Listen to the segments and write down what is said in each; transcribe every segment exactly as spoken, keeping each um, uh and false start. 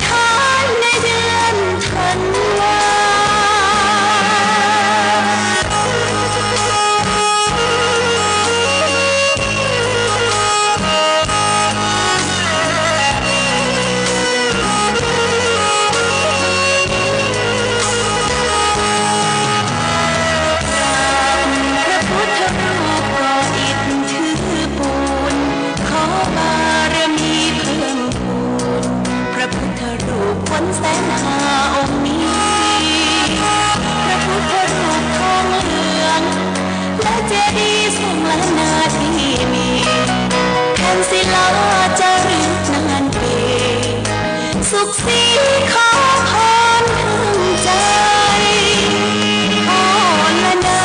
ทานในเดือนธันวา พระพุทธรูปก่ออิฐถือปูน ขอบารมีเพิ่มพูน พระพุทธรูปคนแสนห้าองค์นี้ พระพุทธรูปทองเหลือง และเจดีย์ทรงล้านนาที่มี แผ่นศิลาจารึกนานปี สุขสีขอพรถึงใจ ขอละนา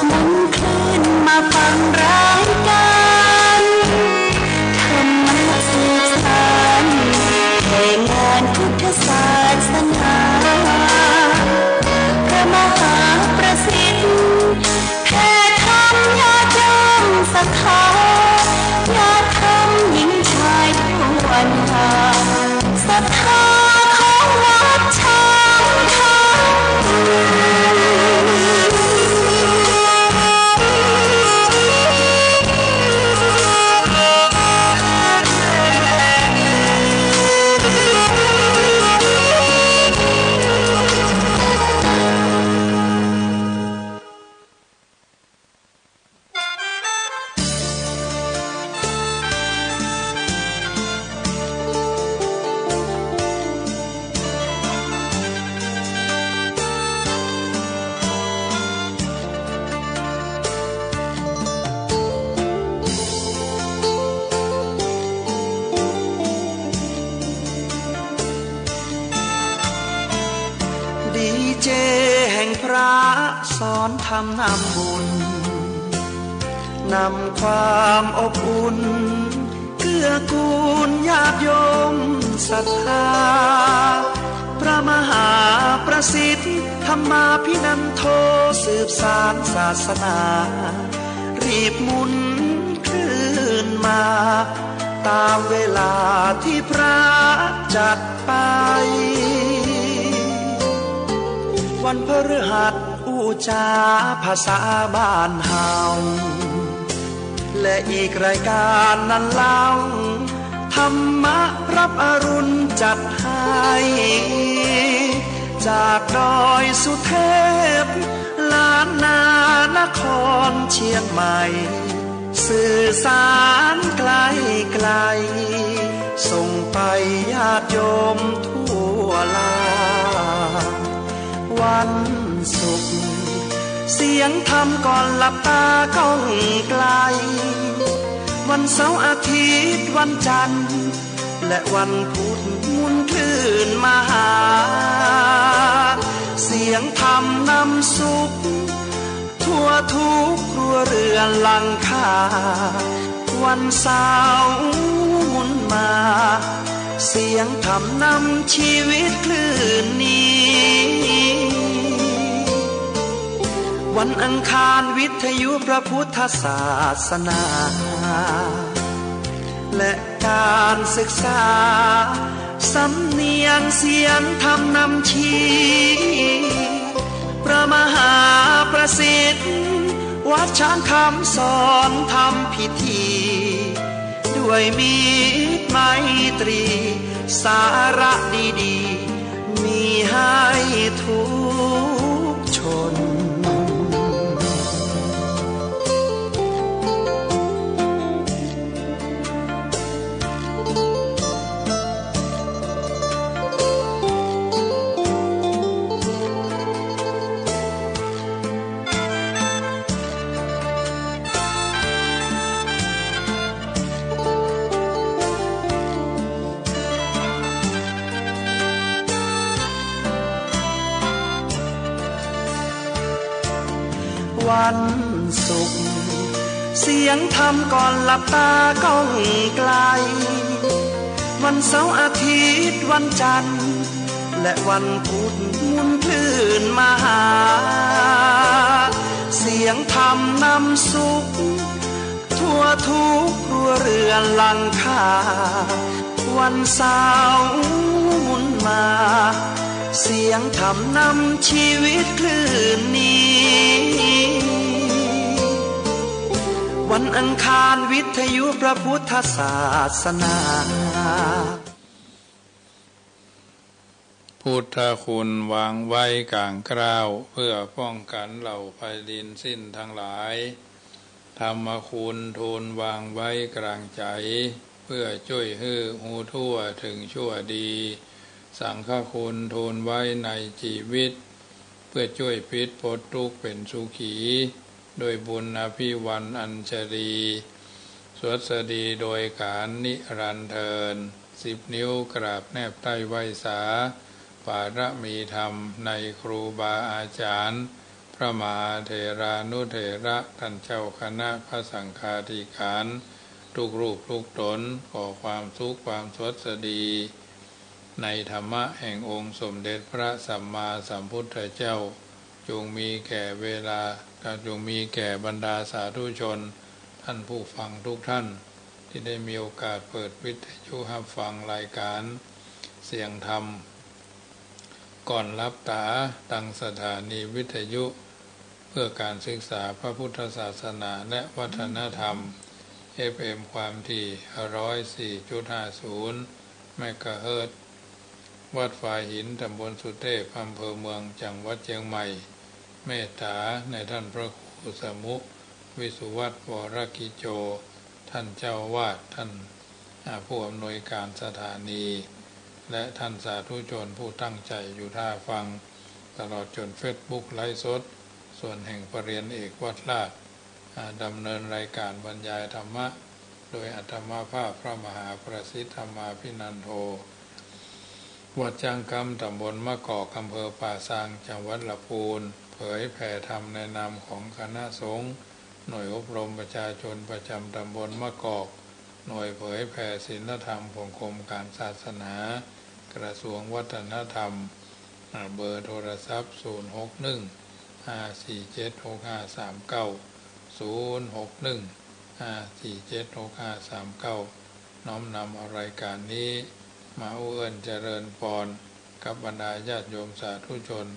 มนต์คลื่นมาฟังรายการ ธรรมะสืบสาน แห่งานพุทธศาสนา พระมหาประสิทธิ์ แผ่ธรรมญาติโยมศรัทธา ญาติธรรมหญิงชายทั่วหน้า ศรัทธาของวัดช้างคำ ดีเจแห่งพระสอนธรรมนำบุญ นำความอบอุ่น เกื้อกูลญาติโยมศรัทธา พระมหาประสิทธิ์ ธรรมาภินันโท สืบสานศาสนา รีบหมุนคลื่นมา ตามเวลาที่พระจัดไป วันพฤหัสอู้จ๋าภาษาบ้านเฮา และอีกรายการนั้นเล่า ธรรมะรับอรุณจัดให้ จากดอยสุเทพ ล้านนานครเชียงใหม่ สื่อสารไกลๆ ส่งไปญาติโยมทั่วลา วันศุกร์ เสียงธรรมก่อนหลับตาก้องไกล วันเสาร์อาทิตย์วันจันทร์ และวันพุธหมุนคลื่นมาหา เสียงธรรมนำสุข ทั่วทุกครัวเรือนหลังคา วันเสาร์หมุนมา เสียงธรรมนำชีวิตคลื่นนี้ วันอังคารวิทยุพระพุทธศาสนา และการศึกษา สำเนียงเสียงธรรมนำชี้ พระมหาประสิทธิ์ วัดช้างคำสอนธรรมพิธี ด้วยมิตรไมตรี สาระดีๆ มีให้ทุกชน วันศุกร์ เสียงธรรมก่อนหลับตาก้องไกล วันเสาร์อาทิตย์วันจันทร์ และวันพุธหมุนคลื่นมาหา เสียงธรรมนำสุข ทั่วทุกครัวเรือนหลังคา วันเสาร์ ยังธรรมนำชีวิตคลื่นนี้ วันอังคารวิทยุพระพุทธศาสนา พุทธคุณวางไว้ก๋างเกล้า เพื่อป้องกันเหล่าภัยดินสิ้นทั้งหลาย ธรรมคุณทูลวางไว้กลางใจ๋ เพื่อจ้วยหื้อฮู้ทั่วเถิงชั่วดี สังฆคุณทูลไว้ในจีวิต เพื่อจ้วยปิดป๊นตุ๊กข์เป๋นสุขี โดยบุญอภิวรรณอัญชลี สวัสดีโดยก๋านนิรันดร์เทอญ สิบนิ้วกราบแนบใต้ไหว้สา บารมีธรรมในครูบาอาจ๋ารย์ พระมหาเถรานุเถระ ต้านเจ้าคณะพระสังฆาธิการ ทุกรูปทุกต๋น ขอความสุขความสวัสดี ในธรรมะแห่งองค์สมเด็จพระสัมมาสัมพุทธเจ้า จงมีแก่เวลา จงมีแก่บรรดาสาธุชน ท่านผู้ฟังทุกท่าน ตี้ได้มีโอกาสเปิดวิทยุฮับฟังรายก๋านเสียงธรรม ก่อนหลับต๋า ตางสถานีวิทยุเพื่อการศึกษาพระพุทธศาสนาและวัฒนธรรม เอฟเอ็ม ความถี่ ร้อยสี่จุดห้าศูนย์ เมกะเฮิรตซ์ วัดฝายหิน ต๋ำบลสุเทพ อำเภอเมือง จังหวัดเจียงใหม่ เมตต๋านายท่านพระครูสมุ วิสุวัฒน์ วรกิจโจ ต้านเจ้าอาวาส ต้าน อ่า ผู้อำนวยการสถานี และต้านสาธุชนผู้ตั้งใจ๋อยู่ท่าฟัง ตลอดจ๋นเฟซบุ๊กไลฟ์สด ส่วนแห่งปรริญญาเอกวัดราช อ่า ดำเนินรายก๋านบรรยายธรรมะ โดยอาตมาภาพพระมหาประสิทธิ์ธรรมาภินันโท วัดจ๊างกำ ต๋ำบลมะกอก อำเภอป่าซาง จังหวัดลำพูน เผยแผ่ธรรมในนามของคณะสงฆ์ หน่วยอบรมประชาชนประจ๋ำต๋ำบลมะกอก หน่วยเผยแผ่ศีลธรรมของกรมก๋านศาสนา กระทรวงวัฒนธรรม อ่า เบอร์โทรศัพท์ ศูนย์หกหนึ่ง ห้าสี่เจ็ด หกห้าสามเก้า ศูนย์หกหนึ่ง ห้าสี่เจ็ด หกห้าสามเก้า น้อมนำเอารายก๋านนี้มาอู้เอิ้นเจริญปอนกับบรรดาญาติโยมสาธุชน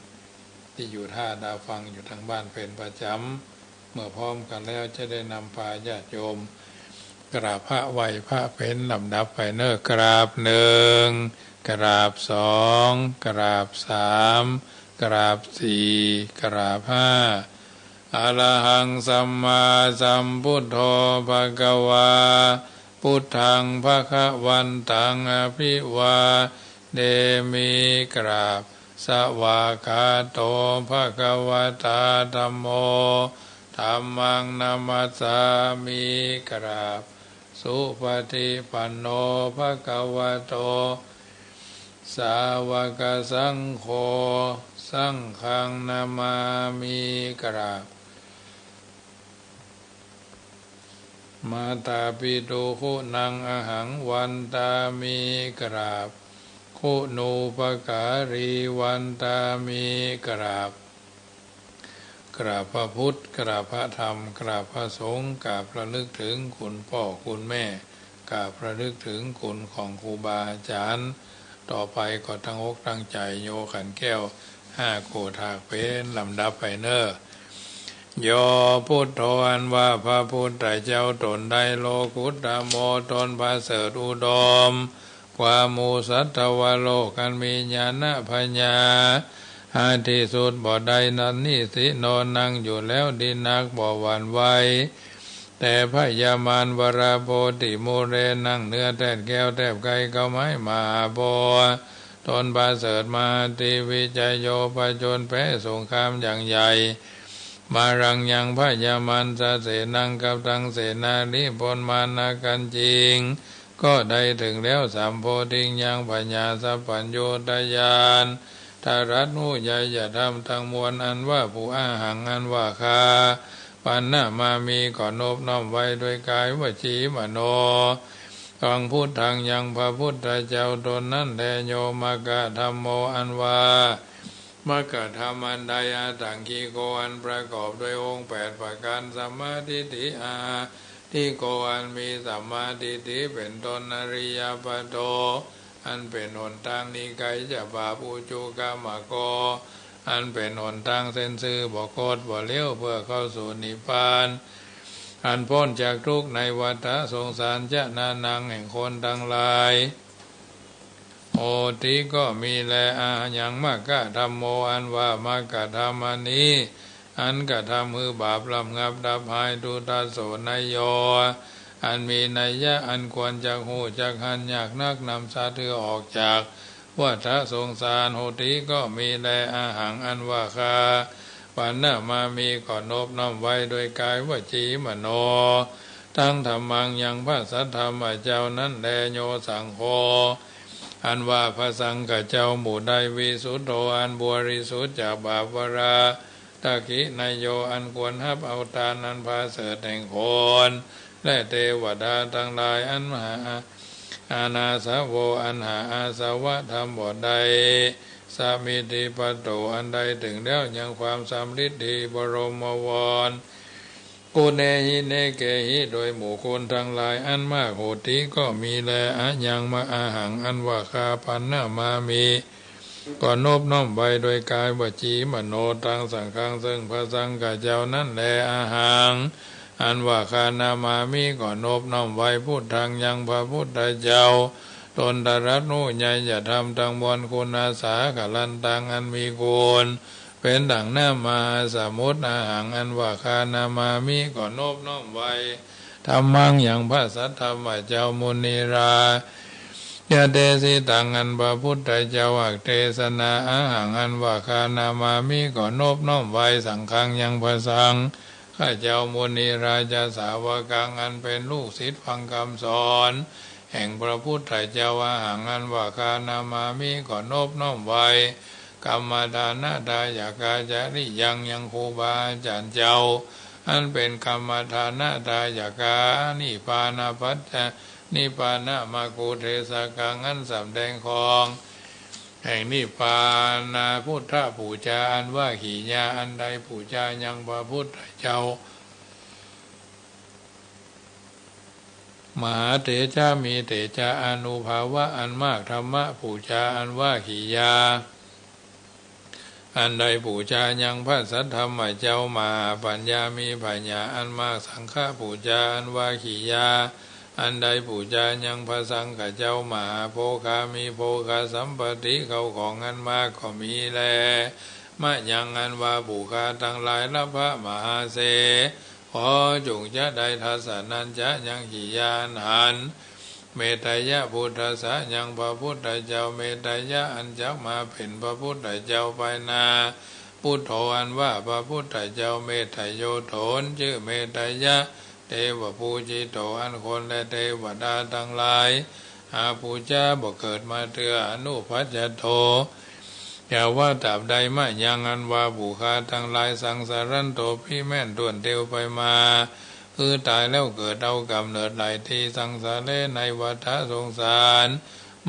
ตี้อยู่ท่าดาฟังอยู่ตางบ้านเป๋นประจ๋ำ เมื่อพร้อมกั๋นแล้วจะได้นำพาญาติโยมกราบพระไหว้พระเป๋นลำดับไปเนาะ กราบหนึ่ง กราบสอง กราบสาม กราบสี่ กราบห้า อะระหังสัมมาสัมพุทโธภะคะวา พุทธังภะคะวันตังอะภิวาเทมิ กราบ สวากขาโตภะคะวะตาธัมโม ธัมมังนะมัสสามิ กราบ สุปฏิปันโนภะคะวะโต สาวกสังโฆ สังฆังนะมามิ กราบ มาตาปิตุคุณังอะหังวันตามิ กราบ คุณูปการีวันตามิ กราบ กราบพระพุทธ กราบพระธรรม กราบพระสงฆ์ กราบระลึกถึงคุณป้อคุณแม่ กราบระลึกถึงคุณของครูบาอาจ๋ารย์ ต่อไปก็ตั้งอกตั้งใจ๋โยขันแก้ว ห้าโกฏฐากเป๋นลำดับไปเนาะ โยพุทโธ อันว่าพระพุทธเจ้าต๋นใด โลกุตตะโม ต๋นประเสริฐอุดมกว่าหมู่สัตวโลก อันมีญาณปัญญา หาตี้สุดบ่ได้ สันนิสิโน นั่งอยู่แล้วดีนัก บ่หวั่นไหว แต่พญามารวราโพธิมูเล นั่งเหนือแท่นแก้วแทบใก้เข้าไม้มหาโพธิ์ ต๋นประเสริฐมหาทีวี จโย ผจญแพ้สงครามอย่างใหญ่ มารังยัง พญามารสเสนัง กับตังเสนาธิพลมารนักกันจริง ก็ได้เถิงแล้ว สัมโพธิยัง ผญาสัพพัญญูตญาณ ตรัสฮู้ไยยธรรมตังมวล อันว่าผู้อะหัง อันว่าข้า ปัณณมามิ ก็นบน้อมไว้ด้วยกายวจีมโน ตังพุทธัง ยังพระพุทธเจ้าต๋นนั้นแล โยมกะธัมโม อันว่ามกะธรรมอันใด อัตถังคิโก อันประกอบด้วยองค์แปดประก๋าน สัมมาทิฏฐิอาทิโก อันมีสัมมาทิฏฐิเป๋นต้น อริยปโต อันเป๋นหนตางหนีไก๋จากบาป อุจุกะมะโก อันเป๋นหนตางเส้นซื่อ บ่คดบ่เหลว เปื้อเข้าสู่นิพพาน อันป๊นจากทุกข์ในวัฏฏะสงสาร จะนานัง แห่งคนตังหลาย โหติ ก็มีแล อะหัง มัคคะธัมโม อันว่ามรรคธรรมอันนี้ อันกระทำหื้อบาปรำงับดับหาย ทุตโส นัยโย อันมีนัยยะ อันควรจักฮู้จักหัน ยากนักนำสัตว์หื้อออกจากวัฏฏะสงสาร โหติ ก็มีแล อะหัง อันว่าข้า ปัณณมามิ ก็นบน้อมไว้โดยก๋าย วจี มโน ตัง ธัมมัง ยังพระสัทธรรมเจ้านั้นแล โย สังโฆ อันว่าพระสังฆเจ้าหมู่ใด วิสุทโธ อันบริสุทธิ์จากบาปวรา ทักขินายโย อันควรฮับเอาตานอันประเสริฐแห่งคนและเตวดาตังหลาย อันหา อานาสโว อันหาอาสวะธรรมบ่ได้ สมิทธิปัตโต อันได้เถิงแล้วยังความสำริดดี บรมวร ปุเณหิ เณเกหิ โดยหมู่คนตังหลายอันมาก โหติ ก็มีแล อะยัง มะ อะหัง อันว่าข้า ปัณณมามิ ก็นบน้อมไว้โดยก๋าย วจี มโน ตัง สังฆัง ซึ่งพระสังฆเจ้านั้นแล อะหัง อันว่าข้า นามามิ ก็นบน้อมไว้ พุทธัง ยังพระพุทธเจ้า ตนตรัสฮู้ใหญ่ ยะธรรมตังมวลคุณ อาสาคะลันตัง อันมีคุณ เป๋นดั่งน้ำมหาสมุทร อะหัง อันว่าข้า นามามิ ก็นบน้อมไว้ ธัมมัง ยังพระสัทธรรมเจ้า มุนีราชะเดสิตัง อันพระพุทธเจ้าอักเตสนา อะหัง อันว่าข้า นามามิ ก็นบน้อมไว้ สังฆัง ยังพระสังฆเจ้า มุนีราชะสาวกัง อันเป๋นลูกศิษย์ฟังกำสอนแห่งพระพุทธเจ้า อะหัง อันว่าข้า นามามิ ก็นบน้อมไว้ กัมมะทานะทายกา จริยัง ยังครูบาอาจ๋ารย์เจ้า อันเป๋นกัมมะทานะทายกา นิพพานะปัจจะ นิพพานะมัคคุเทศกัง อันสำแดงของแห่งนิพพานะ พุทธปู๋จา อันว่ากิริยา อันได้ปู๋จายังพระพุทธเจ้า มหาเถจะ มีเถจะอานุภาวะอันมาก ธัมมปู๋จา อันว่ากิริยา อันได้ปู๋จายังพระสัทธรรมเจ้า มหาปัญญา มีปัญญาอันมาก สังฆปู๋จา อันว่ากิริยา อันได้ปู๋จายังพระสังฆเจ้า มหาโภคา มีโภคสัมปติ เข้าของอันมากก็มีแล มะยัง อันว่าบุคคลตังหลาย ลพะ มหาเศรษฐ ขอจงจะได้ ทัสสะ นั้นจะ ยังกิริยาอันหัน เมตตะยะพุทธัสสะ ยังพระพุทธเจ้า เมตตะยะ อันจักมาเป๋นพระพุทธเจ้าไปหน้า พุทโธ อันว่าพระพุทธเจ้า เมตตะโย ตนจื้อเมตตะยะ เตวะปูจิโต อันคนและเตวดาตังหลาย หาปู๋จาบ่เกิดมาเตื้อ อนุปัชชโต อย่าว่าตราบใด มะยัง อันว่าบุคคลตังหลาย สังสารันโต ปี้แม่นถ้วนเตียวไปมา คือต๋ายแล้วเกิดเอาก๋ำเนิดหลายตี้ สังสาเร ในวัฏฏะสงสาร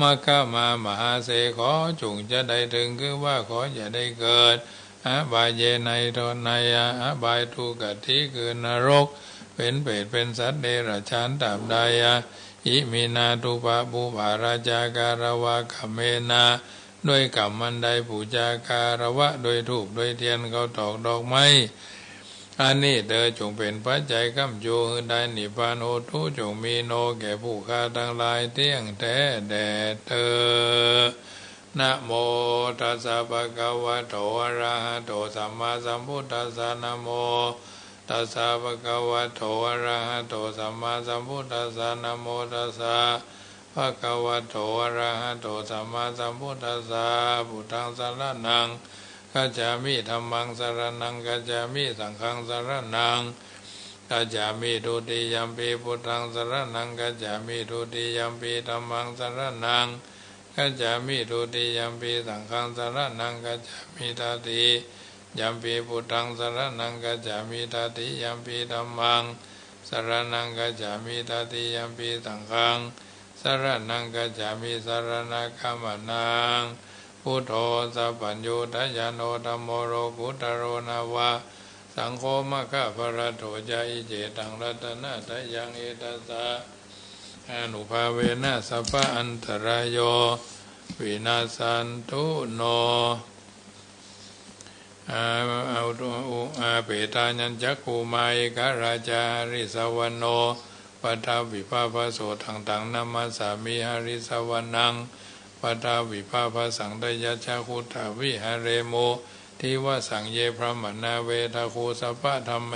มัคคะมา มหาเศรษฐ ขอจงจะได้เถิง คือว่าขออย่าได้เกิด อบายะ ในตนในอบาย ทุคติ คือนรก เป๋นเปรตเป๋นสัตว์เดรัจฉานตราบใด อิมินา ตุปะปุปปะราชา การะวะ กัมเมนะ ด้วยก๋ำอันได้ปู๋จาการวะ ด้วยธูปด้วยเตียน ข้าวตอกดอกไม้ อันนี้เตอ จงเป๋นปัจจัย ก๋ำจู หื้อได้นิพพาน โหตุ จงมี โน แก่ผู้ข้าตังหลาย เตี้ยงแต๊แด่เตอ นะโม ตัสสะ ภะคะวะโต อะระหะโต สัมมาสัมพุทธัสสะ นะโม ตัสสะ ภะคะวะโต อะระหะโต สัมมาสัมพุทธัสสะ นะโม ตัสสะ ภะคะวะโต อะระหะโต สัมมาสัมพุทธัสสะ พุทธัง สะระณัง คัจฉามิ ธัมมัง สะระณัง คัจฉามิ สังฆัง สะระณัง คัจฉามิ ทุติยัมปิ พุทธัง สะระณัง คัจฉามิ ทุติยัมปิ ธัมมัง สะระณัง คัจฉามิ ทุติยัมปิ สังฆัง สะระณัง คัจฉามิ ตติยัมปิ พุทธัง สะระณัง คัจฉามิ ตติยัมปิ ธัมมัง สะระณัง คัจฉามิ ตติยัมปิ สังฆัง สะระณัง คัจฉามิ สะระณะกะมะนัง พุทโธ สัพพัญญูตะญาโณ ธัมโม โลกุตโต นะวะ สังโฆ มัคคะผะละโต จะ อิเจตัง รัตนะตะยัง เอตัสสะ อานุภาเวนะ สัพพะอันตะราโย วินัสสันตุโน อา อา อุ อา เปตา ยัญจักขุมา เอกราชา หะริสสะวะโน ปัทวิภาภะโส ตัง ตัง นะมัสสามิ หะริสสะวะนัง ปัทวิภาภะสัง ทะยัชชะ ขุฏฐะวิหะเรมุ ทิวะสัง เย บรามะณา เวทักขุ สัพพะธัมเม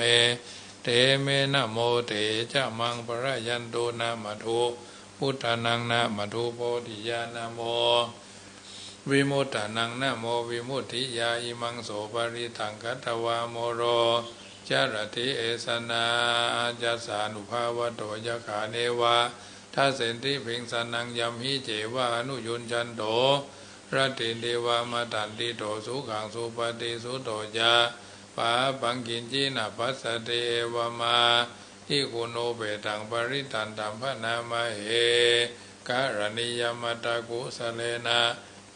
เต เม นะโม เต จะ มัง ปะระยันตุ นะมัตถุ พุทธานัง นะมัตถุ โพธิยา นะโม วิมุตตานัง นะโม วิมุตติยา อิมัง โส ปะริตตัง กัตถวา โมโร จะระติ เอสะนา จัสสานุภาวัตโต ยักขา เนวะ ทัสสันติ เพ็งสะนัง ยัมหิ เจวะ อนุยุญชันโต รัตถินทิวะ มัตตันติโต สุขัง สุปะฏิสสุตโต จะ ปาปัง กิญจิ นะ ปัสสะติ เอวะมา ทิคขุโน เปตัง ปะริตตันตัม พะนามะเห กะระณียะ มัตตะกุสะเลนะ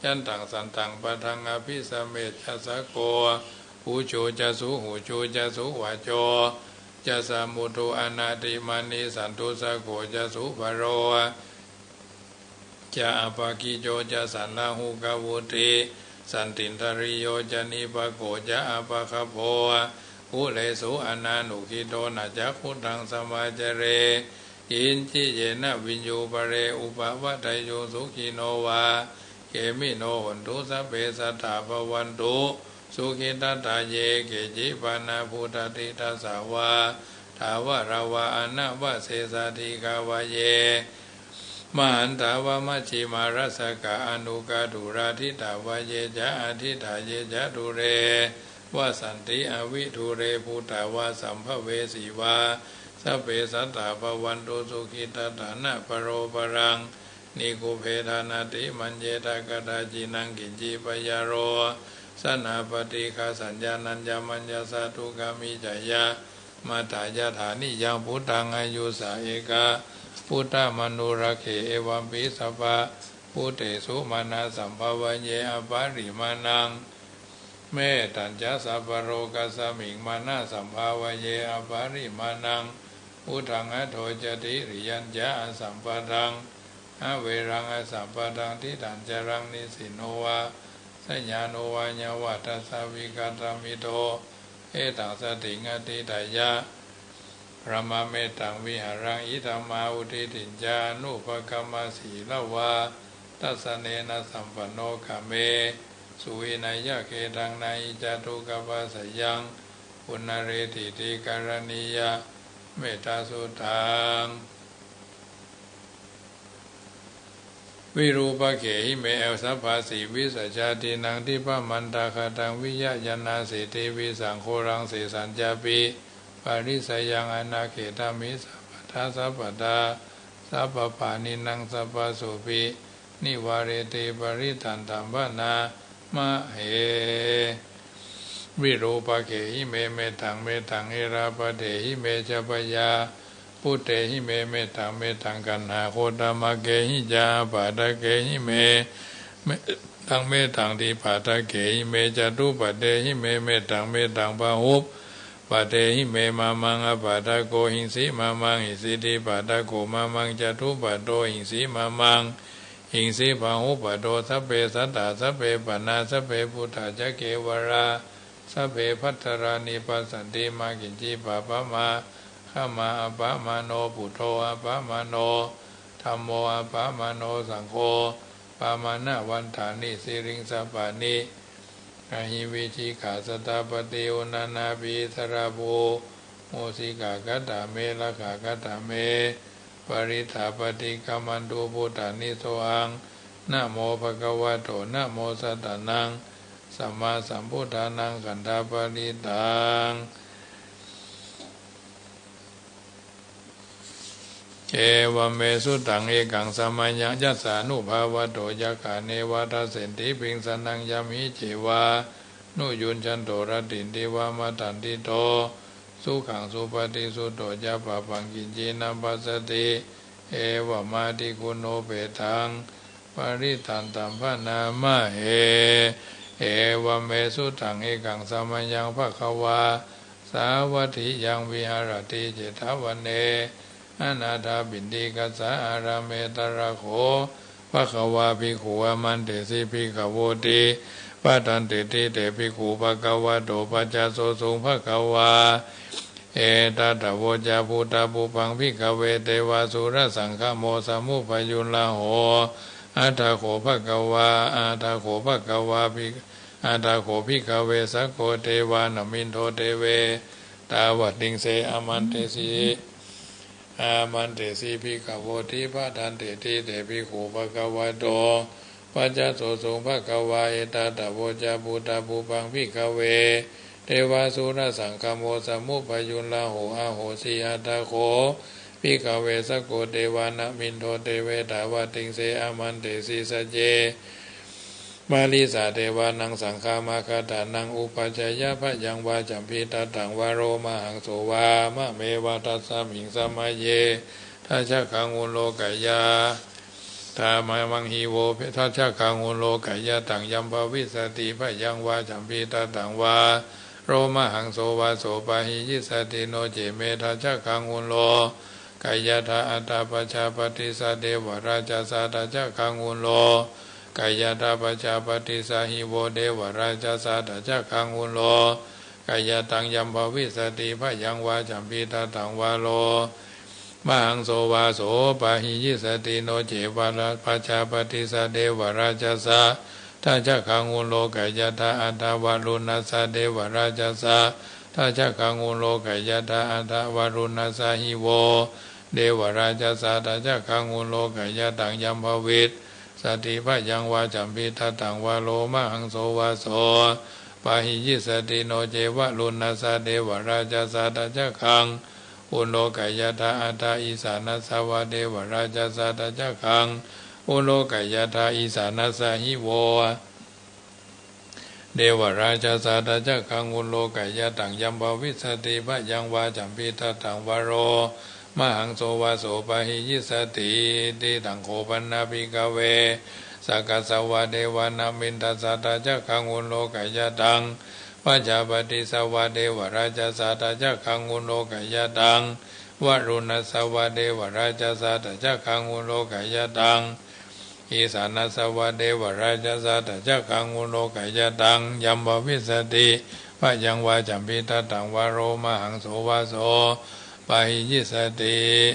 ยันตัง สันตัง ปะทัง อะภิสะเม จะ สะโก อุจู จะ สุหูจู จะ สุวาโจ จะ สะมุตุ อะนะติมะนิ สันตุสสะโก จะ สุภะโร จะ อะปะกิจโจ จะ สัลลาหุกะวุติ สันตินทะริโย จะ นิปะโก จะ อะปะคะโพ กุเลสุ อะนานุกิโต นะ จักขุทัง สะมาจะเร กิญจิ เยนะ วิญญู ปะเร อุปะวะเตยุง สุขิโน วา เขมิโน โหนตุ สัพเพ สัตตา ภะวันตุ สุขิทัตตา เย เกจิ ปะนะ ปุตตะ ทิฏฐัสสะ วา ถาวะระ วา อะนะวะเสสะ ดีฆา วะ เย มหันตา วะ มัชฌิมา รัสสะกะ อะนุกะตุรา ทิฏฐะ วะ เย จะ อะทิฏฐา เย จะ ดูเร วะสันติ อะวิดูเร ภูตตา วะ สัมภะเวสี วา สัพเพ สัตตา ภะวันตุ สุขิทัตตา นะปะโรปะรัง นิกขุเพทา นะติมัญเญทะ กะดาจินัง กิญจิ ปะยาโรสนา ปะฏิฆาสัญญา นัญจะมัญญะสะ ทุกขามิจฉา ยะมะถะ ยะถา นิยัง พุตธัง อายุสา เอกะ พุตธะมะนุรักเข เอวัมปิ สัพพะ พุตเตสุ มานะสัมภะวะเย อะปะริมาณัง เมตตัญจะ สัพพะโรกัสสะมิง มานะสัมภะวะเย อะปะริมาณัง พุตธัง อะโท จะ ติริยัญจะ อะสัมปะทัง อะเวรัง อะสัมปะทัง ทิฏฐัญจะรัง นิสสินโน วา สยานุ วายาวัตถัสสะ วิกัตถะมิตโต เอตัง สติง อะทิฏฐะยะ พระมะเมตตัง วิหารัง อิทัมมา อุทิฏฐิญจะ อนุปะกัมมะ สีละวา ทัสสะเนนะ สัมปันโน กาเมสุ วินัยยะ เขตัง นะหิ จะ ทุกขะปะสะยัง ปุนะเรติติ กะระณียะ เมตตาสุตตัง วิรูปะเขหิเม สัพพาสี วิสะชาตินัง ทิปะมันตะคะตัง วิยะยะนาสีติ วิสังโฆรัง เสสัญจะปิ ปะริสะยัง อะนะเขถะมิ สัพพะทา สัพพะทา สัพพะปาณินัง สัพพะสุปิ นิวาเรติ ปะริตตันตัม พะนามะเห วิรูปะเขหิเม เมตตัง เมตตัง เอราปะเทหิเม จะ ปะยาปุตเตหิเม เมตตัง เมตตัง กัณหะโคตมะเกหิ จะ อาปาทะเกหิเม เมตตัง เมตตัง ทีปาทะเกหิเม จตุปะเทหิเม เมตตัง เมตตัง ปะหุปปะเทหิเม มะมัง อาปาทะโกหิงสิ มะมัง หิงสิ ทีปาทะโก มะมัง จตุปะโทหิงสิ มะมัง หิงสิ ปะหุปปะโท สัพเพ สัตตา สัพเพ ปะนา สัพเพ ปุตตา จะ เกวะรา สัพเพ ภัตตารานิ ปัสสันติ มะ กิญจิ ปะปะมา ฆะมา อะปะมาโน ปุตโธ อะปะมาโน ธัมโม อะปะมาโน สังโฆ ปะมาณะวันตานิ สิริงสะปานิ อะหิ วิจิกา สะตาปะติ อุนะนาภี สะระภู มูสิกา คัตถะเม รักขา คัตถะเม ปะริตตา ปะติฆะมันตุ ปุตตานิ โสหัง นะโม ภะคะวะโต นะโม สัตตานัง สัมมาสัมพุทธานัง ขันธะปะริตตัง เอวะเม สุตัง เอกัง สะมะยัง ยัสสานุภาวัตโต ยักขา เนวะ ทัสสันติ เพ็งสะนัง ยัมหิ เจวะ นุยุญชันโต รัตถินทิวะ มัตตันติโต สุขัง สุปะฏิสสุตโต จะ ปาปัง กิญจิ นะ ปัสสะติ เอวะมา ทิคขุโน เปตัง ปะริตตันตัม พะนามะเห เอวะเม สุตัง เอกัง สะมะยัง ภะคะวา สาวัตถิยัง วิหะระติ เจตะวะเน Anathapindikassa ārāme tatra kho bhagavā bhikkhū āmantesi bhikkhavoti. Bhadanteti te bhikkhū bhagavato paccassosuṃ. Bhagavā etadavoca: Bhūtapubbaṃ bhikkhave devasūrasaṅgamo samuppajullāho. Atha kho bhagavā, atha kho bhagavā bhik- atha kho bhikkhave sakko devā nāmindo devetāvatiṃse āmantesi. Āmantesi bhikkhavoti. Bhadanteti te bhikkhū bhagavato paccassosuṃ. Bhagavā etadavoca: Bhūtapubbaṃ bhikkhave devasūrasaṅgamo samuppajullāho ahosi. Atha kho bhikkhave sakko devā nāmindo devetāvatiṃse āmantesi. Sacce marissa devānaṃ saṅghamaggathānaṃ uppajjeyya bhayaṃ vā cambhitattaṃ vā lomahaṃso vā mā me vā. Tasmiṃ samaye daccaggaṃ uḷokayya- tha mamaṃ hi vo daccaggaṃ uḷokayya taṃ yam bhavissati bhayaṃ vā cambhitattaṃ vā lomahaṃso vā so pahiyissati no ce me daccaggaṃ uḷokayya tha. Atha pajāpatissa devarājassa daccaggaṃ uḷokayya tha pajāpatissa hi vo devarājassa daccaggaṃ uḷokayya taṃ yam bhavissati bhayaṃ vā cambhitattaṃ vā lomahaṃso vā so pahiyissati no ce vā pajāpatissa devarājassa daccaggaṃ uḷokayya tha. Atha varuṇassa devarājassa daccaggaṃ uḷokayya tha. Atha varuṇassa hi vo devarājassa daccaggaṃ uḷokayya taṃ yam bhavissati bhayaṃ vā cambhitattaṃ vā lomahaṃso vā so pahiyissati no ce varuṇassa devarājassa daccaggaṃ uḷokayya tha. Atha issāṇassa vā devarājassa daccaggaṃ uḷokayya tha. Issāṇassa hi vo devarājassa daccaggaṃ uḷokayya taṃ yam bhavissati bhayaṃ vā cambhitattaṃ vā lomahaṃso vā so pahiyissati. Iti taṃ kho pana bhikkhave sakkassa vā devā nāmiṇḍassa daccaggaṃ uḷokayya taṃ pajāpatissa vā devarājassa daccaggaṃ uḷokayya taṃ varuṇassa vā devarājassa daccaggaṃ uḷokayya taṃ issāṇassa vā devarājassa daccaggaṃ uḷokayya taṃ yam bhavissati bhayaṃ vā cambhitattaṃ vā lomahaṃso vā so pahiyissati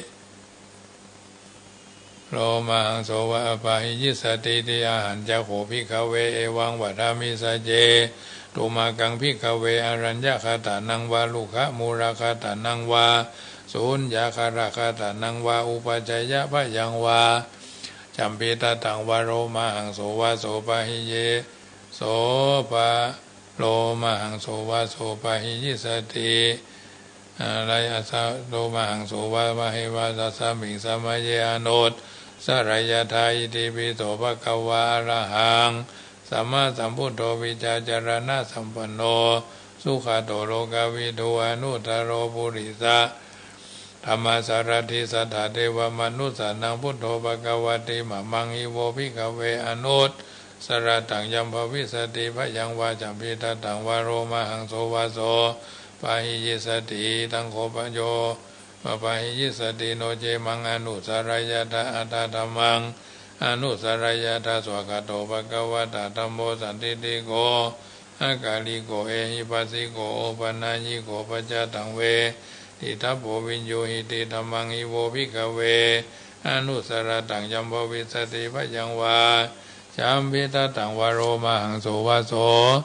lomahaṃso vā pahiyissati. Iti ahañca kho bhikkhave evaṃ vadāmi: Sacce tumhākaṃ bhikkhave āraññagatānaṃ vā rukkhamūlagatānaṃ vā suññagāragatānaṃ vā uppajjeyya bhayaṃ vā cambhitattaṃ vā lomahaṃso vā so pahiyi so pa lomahaṃso vā so pahiyissati. Āraññassa lomahaṃso vā pahiyissati. Tasmiṃ samaye anussarayyātha: Itipi so bhagavā arahaṃ sammāsambuddho vijjācaraṇasampanno sugato lokavidū anuttaro purisa dhammasārathi satthā devamanussānaṃ buddho bhagavāti. Mamaṃ hi vo bhikkhave anussarattaṃ yam bhavissati bhayaṃ vā cambhitattaṃ vā lomahaṃso vā so pahiyissati. Taṃ kho yo pahiyissati no ce maṃ anussarayyātha atha dhammaṃ anussarayyātha svākkhāto bhagavatā dhammo sandiṭṭhiko akāliko ehipassiko opanayiko paccattaṃ veditabbo viññūhīti. Dhammaṃ hi vo bhikkhave anussarattaṃ yam bhavissati bhayaṃ vā cambhitattaṃ vā lomahaṃso vā so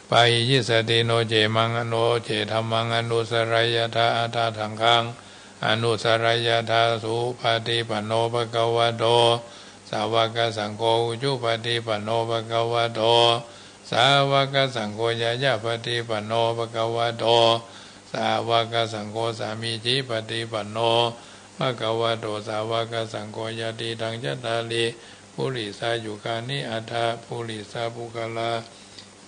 pahiyissati no ce maṃ no ce dhammaṃ anussarayyātha atha saṅghaṃ anussarayyātha supaṭipanno bhagavato sāvakasaṅgho ujupaṭipanno bhagavato sāvakasaṅgho ñāyapaṭipanno bhagavato sāvakasaṅgho sāmīcipaṭipanno bhagavato sāvakasaṅgho yadidaṃ cattāri purisayugāni aṭṭha purisapuggalā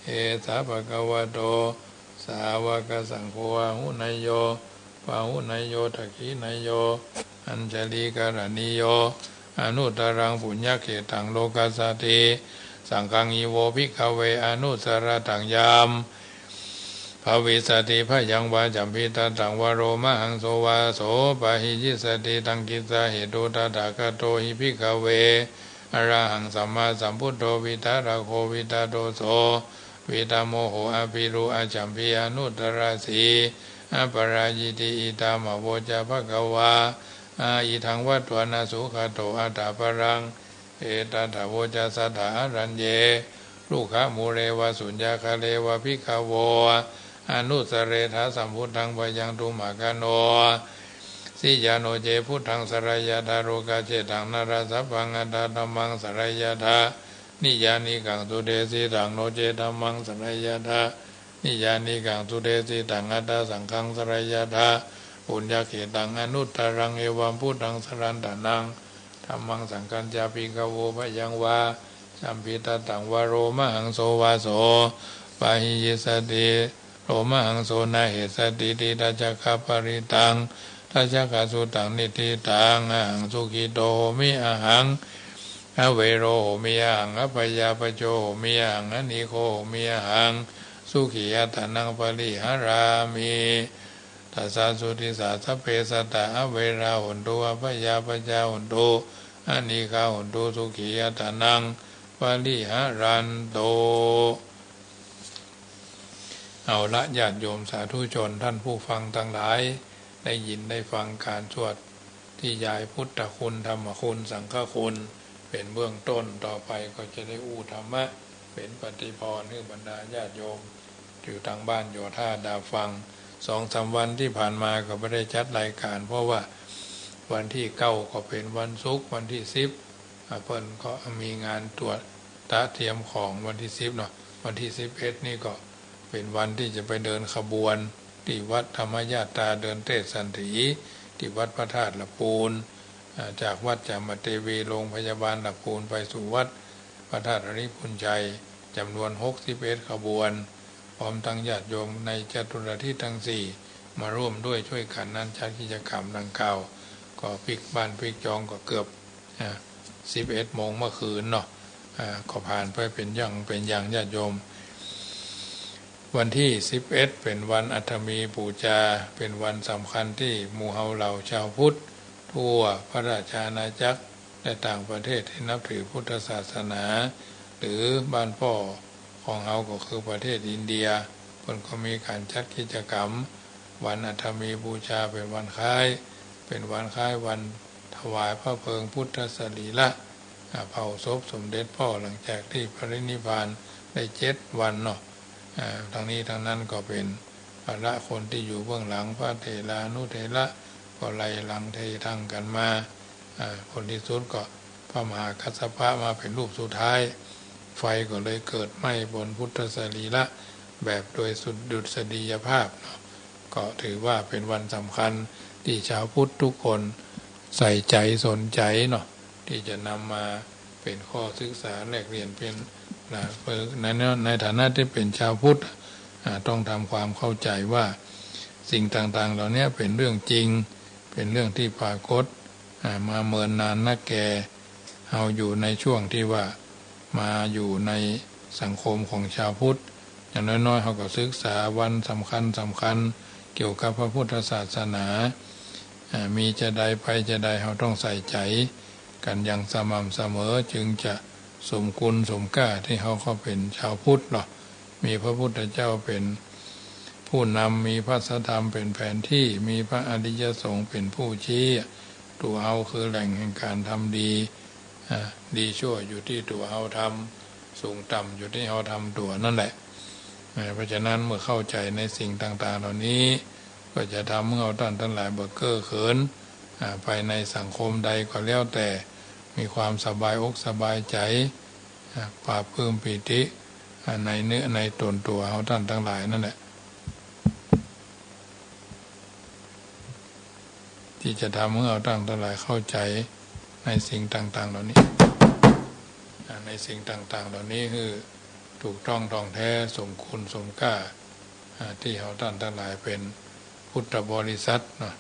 esa bhagavato sāvakasaṅgho āhuneyyo pāhuneyyo dakkhiṇeyyo añjalikaraṇīyo anuttaraṃ puññakkhettaṃ lokassāti. Saṅghaṃ hi vo bhikkhave anussarattaṃ yam Bhavissati bhayaṃ vā jampittattaṃ vā lomahaṃso vā so pahiyissati. Taṃ kissa hetu tathāgato hi bhikkhave arahaṃ sammāsambuddho vītarāgo vītadoso vītamoho abhirū ajjhampi anuttarāsi aparājiti. Idamavoca bhagavā. Idaṃ vatvana sugato athaparaṃ etadavoca. Satthā araññe rukkhamūle vā suññagāre vā bhikkhavo anussarethā sambuddhaṃ bhayaṃ tumhāgaṇo siyā. No ce buddhaṃ sarayathā lokajjhettaṃ nārāsabhaṃ atha dhammaṃ sarayathā niyyānikaṃ sudesitaṃ. No ce dhammaṃ sarayathā niyyānikaṃ sudesitaṃ atha saṅghaṃ sarayathā puññakkhettaṃ anuttaraṃ. Evaṃ buddhaṃ sarantānaṃ dhammaṃ saṅghañca bhikkhavo bhayaṃ vā jampittattaṃ vā lomahaṃso vā so pahiyissati. Lomahaṃso na hessatīti. Dhajaggaṃ parittaṃ dhajaggaṃ suttaṃ niṭṭhitaṃ. Ahaṃ sukhito homi ahaṃ avero homi ahaṃ abyāpajjho homi ahaṃ anīgho homi ahaṃ sukhī attānaṃ pariharāmi. Tassā suddhisā sabbe sattā averā hontu abyāpajjhā hontu anīghā hontu sukhī attānaṃ pariharantu. เอาละ ญาติโยมสาธุชนท่านผู้ฟังทั้งหลาย ได้ยินได้ฟังการสวดนิยายพุทธคุณ ธรรมคุณ สังฆคุณ เป็นเบื้องต้น ต่อไปก็จะได้อู้ธรรมะ เป็นปฏิภาณหื้อบรรดาญาติโยมอยู่ตางบ้านโยธาดาฟัง สองสามวันที่ผ่านมาก็บ่ได้จัดรายการ เพราะว่าวันที่เก้าก็เป๋นวันศุกร์ วันที่สิบ อ่า เปิ้นก็มีงานตรวจตระเตรียมของวันที่สิบเนาะ วันที่สิบเอ็ดนี่ก็เป๋นวันที่จะไปเดินขบวนตี้วัดธรรมญาตรา เดินเทศน์สันถี ตี้วัดพระธาตุหลักปูน อ่า จากวัดจามเทวี โรงพยาบาลหลักปูน ไปสู่วัดพระธาตุอริพุญชัย จำนวนหกสิบเอ็ดขบวน พร้อมตังญาติโยมในจตุรทิศทั้งสี่ มาร่วมด้วยช่วยกั๋นนั้น จัดกิจกรรมดังกล่าว ก็ปิ๊กบ้านปิ๊กจองก็เกือบ อ่า สิบเอ็ดโมงเมื่อคืนเนาะ อ่า ก็ผ่านไปเป๋นอย่างเป๋นอย่าง ญาติโยม วันที่สิบเอ็ดเป๋นวันอัฏฐมีปู๋จา เป๋นวันสำคัญตี้หมู่เฮาเหล่าชาวพุทธทั่วพระราชอาณาจักรและต่างประเทศที่นับถือพุทธศาสนา หรือบ้านป้อของเฮาก็คือประเทศอินเดีย เปิ้นก็มีก๋านจัดกิจกรรมวันอัฏฐมีปู๋จา เป๋นวันคล้าย เป๋นวันคล้ายวันถวายพระเพลิงพุทธสรีระ อ่า เผาศพสมเด็จป้อหลังจากตี้ปรินิพพานได้เจ็ดวันเนาะ อ่า ตังนี้ตังนั้นก็เป๋นภาระคนตี้อยู่เบื้องหลัง พระเถรานุเถระก็ไล่หลังเททังกั๋นมา อ่า ผลที่สุดก็พระมหากัสสปะมาเป๋นรูปสุดท้าย ไฟก็เลยเกิดไหม้บนพุทธสรีระแบบโดยสุดดุษฎียภาพเนาะ ก็ถือว่าเป๋นวันสำคัญตี้ชาวพุทธทุกคนใส่ใจ๋สนใจ๋เนาะ ตี้จะนำมาเป๋นข้อศึกษาแลกเปลี่ยนเป๋น นะ ใน ใน ในฐานะตี้เป๋นชาวพุทธ อ่า ต้องทำความเข้าใจ๋ว่าสิ่งต่างๆ เหล่านี้เป๋นเรื่องจริง เป๋นเรื่องตี้ปรากฏ อ่า มาเมินนานนักแก่ เฮาอยู่ในช่วงตี้ว่ามาอยู่ในสังคมของชาวพุทธ อย่างน้อยๆ เฮาก็ศึกษาวันสำคัญสำคัญเกี่ยวกับพระพุทธศาสนา อ่า มีจาใดไปจาใด เฮาต้องใส่ใจ๋กั๋นอย่างสม่ำเสมอ จึงจะสมคุณสมก้าตี้เฮาก็เป๋นชาวพุทธเนาะ มีพระพุทธเจ้าเป๋นผู้นำ มีพระสัทธรรมเป๋นแผนตี้ มีพระอริยสงฆ์เป๋นผู้ชี้ ตั๋วเฮาคือแหล่งแห่งก๋านทำดี อ่า ดีชั่วอยู่ตี้ตั๋วเฮาทำ สูงต่ำอยู่ตี้เฮาทำตั๋วนั่นแหละ อ่า เพราะฉะนั้นเมื่อเข้าใจ๋ในสิ่งต่างๆ เหล่านี้ ก็จะทำหื้อเฮาต้านตังหลายบ่เก้อเขิน อ่า ไปในสังคมใดก็แล้วแต่ มีความสบายอกสบายใจ๋ อ่า ปลาบปลื้มปีติ อ่า ในเนื้อในต๋นตั๋วเฮาต้านตังหลายนั่นแหละ ตี้จะทำหื้อเฮาต้านตังหลายเข้าใจ๋ในสิ่งต่างๆ เหล่านี้ อ่า ในสิ่งต่างๆ เหล่านี้หื้อถูกต้องท่องแท้ สมคุณสมก้า อ่า ตี้เฮาต้านตังหลายเป๋นพุทธบริษัทเนาะ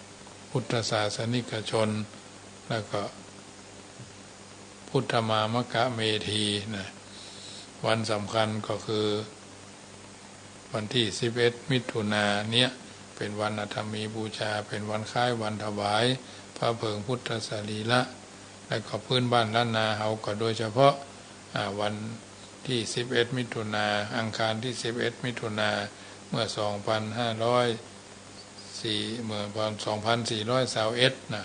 พุทธศาสนิกชน แล้วก็ พุทธมามกเมธีนะ วันสำคัญก็คือ วันตี้สิบเอ็ดมิถุนาเนี้ย เป๋นวันอัฐมีบูชา เป๋นวันคล้ายวันถวายพระเพลิงพุทธสรีระ และก็พื้นบ้านล้านนาเฮาก็โดยเฉพาะ อ่า วันตี้สิบเอ็ดมิถุนา อังคารตี้สิบเอ็ดมิถุนา เมื่อสองพันห้าร้อยสี่ เมื่อสองพันสี่ร้อยซาวเอ็ดนะ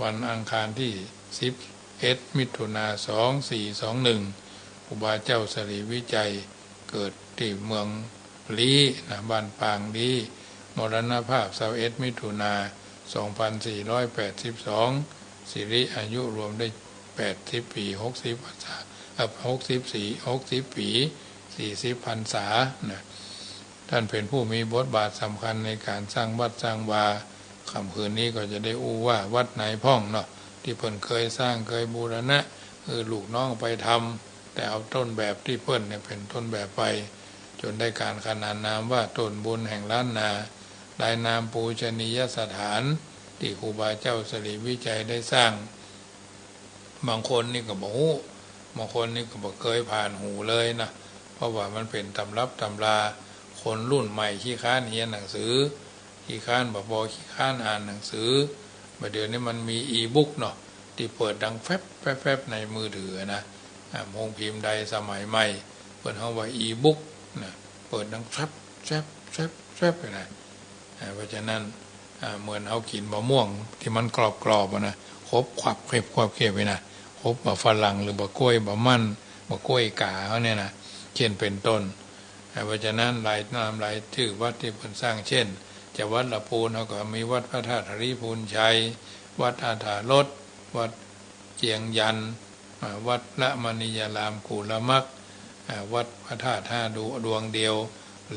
วันอังคารตี้สิบเอ็ดมิถุนา สองสี่สองหนึ่ง ครูบาเจ้าสรีวิชัย เกิดตี้เมืองลี้นะ บ้านปางลี้ มรณภาพซาวเอ็ดมิถุนา สองพันสี่ร้อยแปดสิบสอง สิริอายุรวมได้แปดสิบปี๋ หกสิบพรรษา เอ่อ หกสิบสี่ หกสิบปี๋ สี่สิบพรรษานะ ต้านเป๋นผู้มีบทบาทสำคัญในก๋านสร้างวัดสร้างวา ค่ำคืนนี้ก็จะได้อู้ว่าวัดไหนพ่องเนาะ ตี้เปิ้นเกยสร้างเกยบูรณะ หื้อลูกน้องไปทำ แต่เอาต้นแบบตี้เปิ้นเนี่ยเป๋นต้นแบบไป จ๋นได้ก๋านขนานนามว่าต้นบุญแห่งล้านนา ได้นามปูชนียสถาน ตี้ครูบาเจ้าสรีวิชัยได้สร้าง บางคนนี่ก็บ่ฮู้ บางคนนี่ก็บ่เกยผ่านหูเลยนะ เพราะว่ามันเป๋นตำรับตำรา คนรุ่นใหม่ขี้ค้านเฮียนหนังสือ ขี้ค้านบ่ บ่ขี้ค้านอ่านหนังสือ บ่าเดี่ยวนี้มันมีอีบุ๊กเนาะ ตี้เปิดดังแฟบแฟบแฟบในมือถือนะ อ่า โฮงพิมพ์ใดสมัยใหม่ เปิ้นฮ้องว่าอีบุ๊กนะ เปิดดังแฟบแฟบแฟบแฟบเลยนะ อ่า เพราะฉะนั้น อ่า เหมือนเฮากิ๋นบ่าม่วงตี้มันกรอบๆ อะนะ ขบขวับเข็บขวับเข็บเลยนะ ขบบ่าฝรั่งหรือบ่ากล้วย บ่ามัน บ่ากล้วยก๋าเฮาเนี่ยนะ เช่นเป๋นต้น อ่า เพราะฉะนั้นหลายนามหลายจื้อวัดตี้เปิ้นสร้าง เช่น จะวัดละปูนเฮาก็มีวัดพระธาตุหริพูนชัย วัดอาถารถ วัดเจียงยัน อ่า วัดละมณียารามกุลมัก อ่า วัดพระธาตุห้าดวงเดียว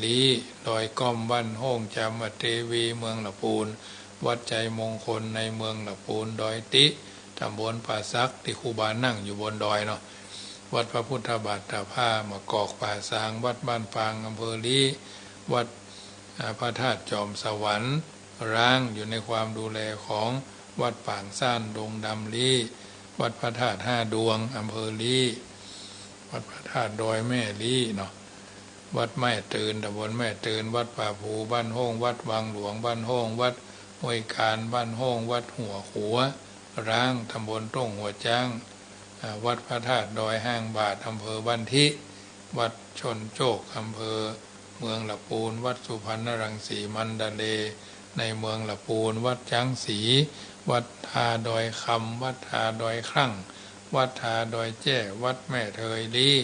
ลี้ ดอยก้อมบ้านโฮ่ง จามเทวีเมืองละปูน วัดชัยมงคลในเมืองละปูน ดอยติ ตำบลป่าสัก ตี้ครูบานั่งอยู่บนดอยเนาะ วัดพระพุทธบาทตาผ้า มะกอกป่าซาง วัดบ้านปาง อำเภอลี้ วัด อ่า พระธาตุจอมสวรรค์ ร้างอยู่ในความดูแลของวัดปางซ่านดงดำลี้ วัดพระธาตุห้าดวง อำเภอลี้ วัดพระธาตุดอยแม่ลี้เนาะ วัดแม่ตื่น ตำบลแม่ตื่น วัดป่าภูบ้านโฮ่ง วัดวังหลวงบ้านโฮ่ง วัดห้วยกาญบ้านโฮ่ง วัดหัวขัวร้าง ตำบลต้งหัวจ๊าง อ่า วัดพระธาตุดอยห้างบาท อำเภอบ้านทิ วัดชนโจก อำเภอเมืองละปูน วัดสุพรรณรังสี มันดาเลย์ ในเมืองละปูน วัดจ๊างศรี วัดทาดอยคำ วัดทาดอยคลั่ง วัดทาดอยแจ้ วัดแม่เทยลี้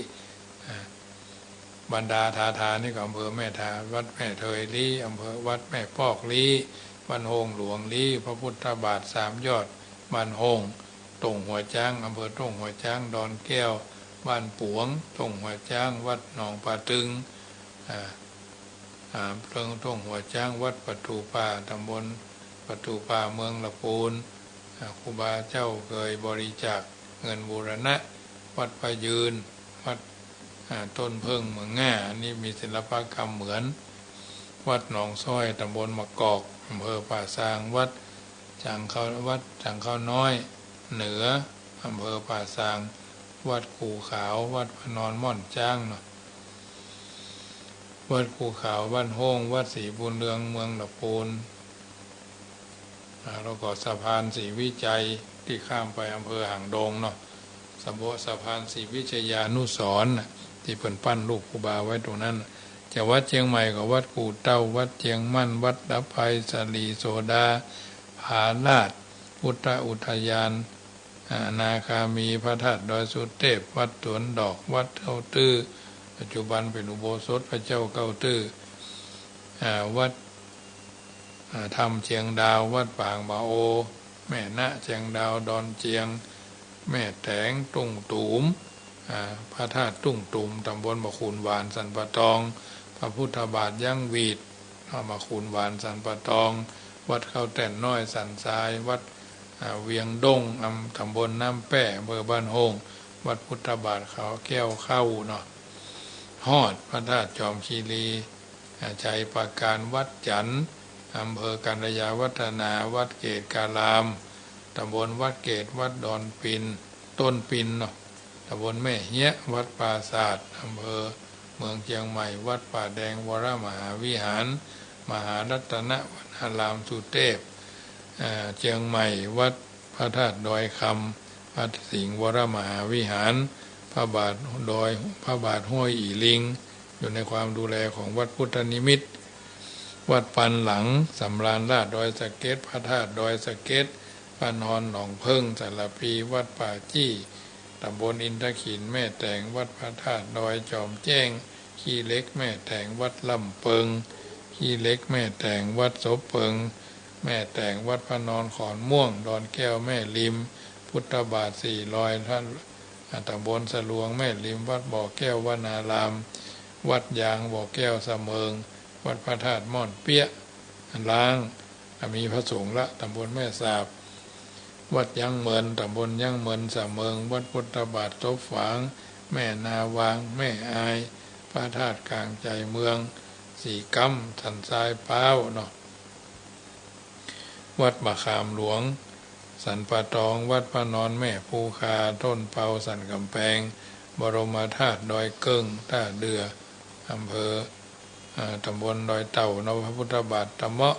อ่า บรรดาทาทานี่ก็อำเภอแม่ทา วัดแม่เทยลี้ อำเภอ วัดแม่ปอกลี้ บ้านโฮ่งหลวงลี้ พระพุทธบาทสามยอด บ้านโฮ่ง ต้งหัวจ๊าง อำเภอต้งหัวจ๊าง ดอนแก้ว บ้านป๋วง ต้งหัวจ๊าง วัดหนองป่าตึง อ่า อ่า เมืองต้งหัวจ๊าง วัดประตู่ป่า ตำบลประตู่ป่า เมืองละปูน อ่า ครูบาเจ้าเกยบริจาคเงินบูรณะ วัดพระยืน วัด อ่า ต้นเผิ้งเมืองง่า อันนี้มีศิลปกรรมเหมือน วัดหนองซ้อย ตำบลมะกอก อำเภอป่าซาง วัดจังเข้า วัดจังเข้าน้อยเหนือ อำเภอป่าซาง วัดกู่ขาว วัดพระนอนม่อนจ๊างเนาะ วัดกู่ขาว บ้านโฮ่ง วัดศรีบุญเรือง เมืองละปูน อ่า แล้วก็สะพานศรีวิชัยตี้ข้ามไปอำเภอหางดงเนาะ สะโบะ สะพานศรีวิชยานุสรณ์น่ะ ตี้เปิ้นปั้นรูปครูบาไว้ตรงนั้น จะวัดเจียงใหม่ก็วัดกู่เต้า วัดเจียงมั่น วัดดับภัย สลีโสดา ผาลาด พุทธอุทยาน อนาคามี พระธาตุดอยสุเทพ วัดสวนดอก วัดเก้าตื้อ ปัจจุบันเป๋นอุโบสถพระเจ้าเก้าตื้อ อ่า วัด อ่า ถ้ำเจียงดาว วัดปางบาโอ แม่นะเจียงดาว ดอนเจียง แม่แต๋ง ตุ้งตูม อ่า พระธาตุตุ้งตูม ตำบลบ่าขุนหวาน สันป่าตอง พระพุทธบาทยั้งหวีด อ่า บ่าขุนหวาน สันป่าตอง วัดเข้าแต้นน้อย สันทราย วัด อ่า เวียงด้ง อำ ตำบลน้ำแป้ อำเภอบ้านโฮ่ง วัดพุทธบาทเขาแก้วเข้าเนาะ ฮอดพระธาตุจอมคีรี อ่า ชัยปราการ วัดจันทน์ อำเภอกัลยาวัฒนา วัดเกตการาม ตำบลวัดเกต วัดดอนปิน ต้นปินเนาะ ตำบลแม่เฮี้ย วัดปราสาท อำเภอ เมืองเจียงใหม่ วัดป่าแดงวรมหาวิหาร มหารัตนวนารามสุเตพ อ่า เจียงใหม่ วัดพระธาตุดอยคำ พระสิงห์วรมหาวิหาร พระบาทดอย พระบาทห้วยอี่ลิง อยู่ในความดูแลของวัดพุทธนิมิต วัดปันหลัง สำราญราชดอยสะเก็ด พระธาตุดอยสะเก็ด พระนอนหนองเพิ่ง สารภี วัดป่าจี้ ตำบลอินทขิล แม่แตง วัดพระธาตุดอยจอมแจ้ง ขี้เหล็ก แม่แตง วัดล่ำเปิง ขี้เหล็ก แม่แตง วัดศพเปิง แม่แตง วัดพระนอนขอนม่วง ดอนแก้ว แม่ริม พุทธบาทสี่รอย ท่า อ่า ตำบลสะลวง แม่ริม วัดบ่อแก้ววนาราม วัดยางบ่อแก้วสะเมิง วัดพระธาตุม่อนเปี้ยะ ล้าง อ่า มีพระสงฆ์ละ ตำบลแม่สาบ วัดยังเมิน ตำบลยังเมินสะเมิง วัดพุทธบาทศพฝาง แม่นาวาง แม่อาย พระธาตุกลางใจเมือง สีกำ สันทรายพร้าวเนาะ วัดมะขามหลวง สันป่าตอง วัดพระนอนแม่ภูคา ต้นเปา สันกำแพง บรมธาตุดอยเกิ่ง ท่าเดือ อำเภอ อ่า ตำบลดอยเต่าเนาะ พระพุทธบาทตะเมาะ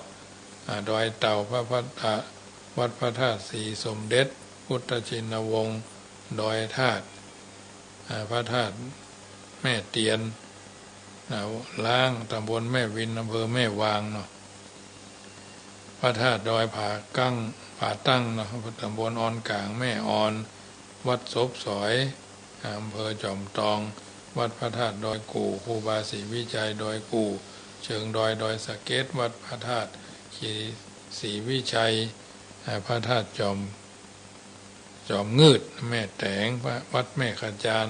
อ่า ดอยเต่า พระพัทธะ วัดพระธาตุศรีสมเด็จ พุทธชินวงศ์ ดอยธาตุ อ่า พระธาตุแม่เตียน อ่า ล้าง ตำบลแม่วิน อำเภอแม่วางเนาะ พระธาตุดอยผากั้ง ผาตั้งเนาะ ตำบลออนกลาง แม่ออน วัดศพสอย อำเภอจอมตอง วัดพระธาตุดอยกู่ ครูบาศรีวิชัยดอยกู่ เชิงดอย ดอยสะเก็ด วัดพระธาตุศรี ศรีวิชัย อ่า พระธาตุจอม จอมงืด แม่แตง วัดแม่ขจาร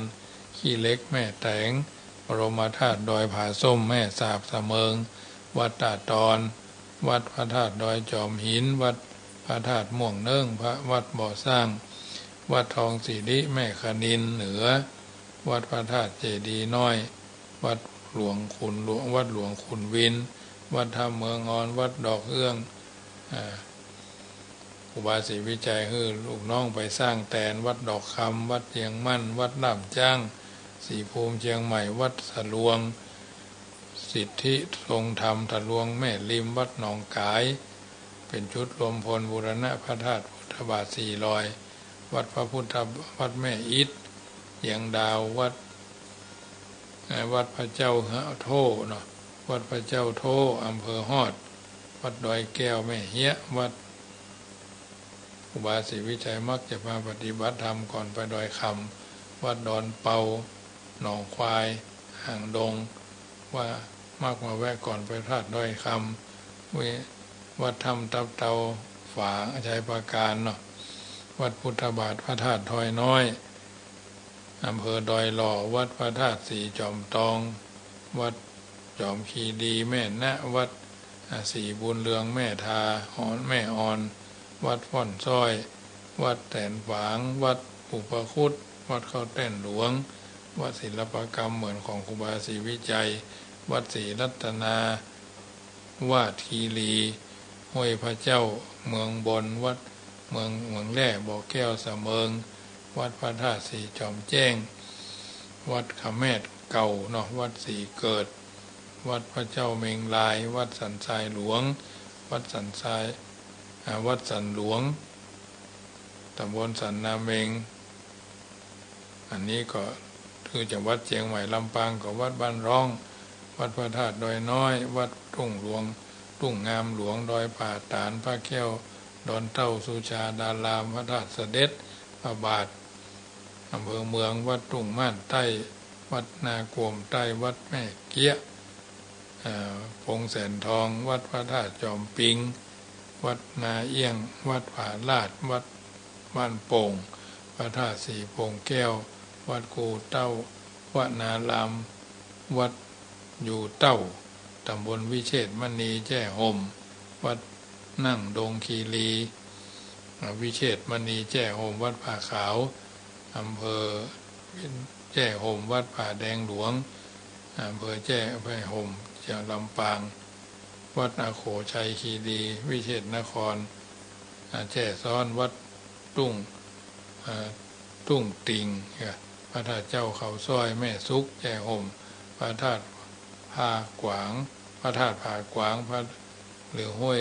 ขี้เหล็ก แม่แตง บรมธาตุดอยผาส้ม แม่สาบสะเมิง วัดตาดตอน วัดพระธาตุดอยจอมหิน วัดพระธาตุม่วงเนิ่ง พระวัดบ่อสร้าง วัดทองสิริ แม่คณินเหนือ วัดพระธาตุเจดีย์น้อย วัดหลวงขุนหลวง วัดหลวงขุนวิน วัดถ้ำเมืองออน วัดดอกเอื้อง อ่า ครูบาศรีวิชัยหื้อลูกน้องไปสร้างแตน วัดดอกคำ วัดเจียงมั่น วัดล่ามจ๊าง ศรีภูมิเจียงใหม่ วัดสะลวง สิทธิทรงธรรม ทะลวงแม่ริม วัดหนองก๋าย เป๋นจุดรวมพลบูรณะพระธาตุพุทธบาทสี่รอย วัดพระพุทธ วัดแม่อิฐ เยียงดาว วัด เอ่อ วัดพระเจ้าโธ่เนาะ วัดพระเจ้าโธ่ อำเภอฮอด วัดดอยแก้ว แม่เฮียะ วัด ครูบาศรีวิชัยมักจะมาปฏิบัติธรรมก่อนไปดอยคำ วัดดอนเปา หนองควาย หางดง ว่ามักมาแวะก่อนไปพระธาตุดอยคำ เว วัดถ้ำตับเตา ฝาง ชัยปราการเนาะ วัดพุทธบาท พระธาตุทอยน้อย อำเภอดอยหล่อ วัดพระธาตุศรีจอมตอง วัดจอมคีรี แม่นะ วัด อ่า ศรีบุญเรือง แม่ทา ออน แม่ออน วัดพ่อนซ้อย วัดแตนฝาง วัดอุปคุต วัดเข้าแต้นหลวง วัดศิลปกรรมเหมือนของครูบาศรีวิชัย วัดศรีรัตนา วาดคีรี ห้วยพระเจ้า เมืองบน วัดเมือง เมืองแร่ บ่อแก้ว สะเมิง วัดพระธาตุศรีจอมแจ้ง วัดขะแมดเก่าเนาะ วัดศรีเกิด วัดพระเจ้าเมงลาย วัดสันทรายหลวง วัดสันทราย อ่า วัดสันหลวง ตำบลสันนาเมง อันนี้ก็คือจังหวัดเจียงใหม่ ลำปางก็วัดบ้านร่อง วัดพระธาตุดอยน้อย วัดทุ่งหลวง ทุ่งงามหลวง ดอยป่าตาด พระแก้ว ดอนเต้า สุชาดาราม พระธาตุเสด็จ พระบาท อำเภอเมือง วัดทุ่งม่านใต้ วัดนากวมใต้ วัดแม่เกี้ยะ เอ่อ ปงแสนทอง วัดพระธาตุจอมปิง วัดนาเอี้ยง วัดผาลาด วัดบ้านโป่ง พระธาตุสีโป่งแก้ว วัดกู่เต้าวนาราม วัดอยู่เต้า ตำบลวิเชษฐมณีแจ้ห่ม วัดนั่งดงคีรี อ่า วิเชษฐมณีแจ้ห่ม วัดผาขาว อำเภอแจ้ห่ม วัดผาแดงหลวง อำเภอแจ้ห่ม จังหวัดลำปาง วัดอาโขชัยคีรี วิเชษฐนคร อ่า แจ้ซ้อน วัดทุ่ง อ่า ทุ่งติ่ง อ่า พระธาตุเจ้าเขาซ้อย แม่สุก แจ้ห่ม พ พระธาตุผาขวาง พระธาตุผาขวาง พระ หรือห้วย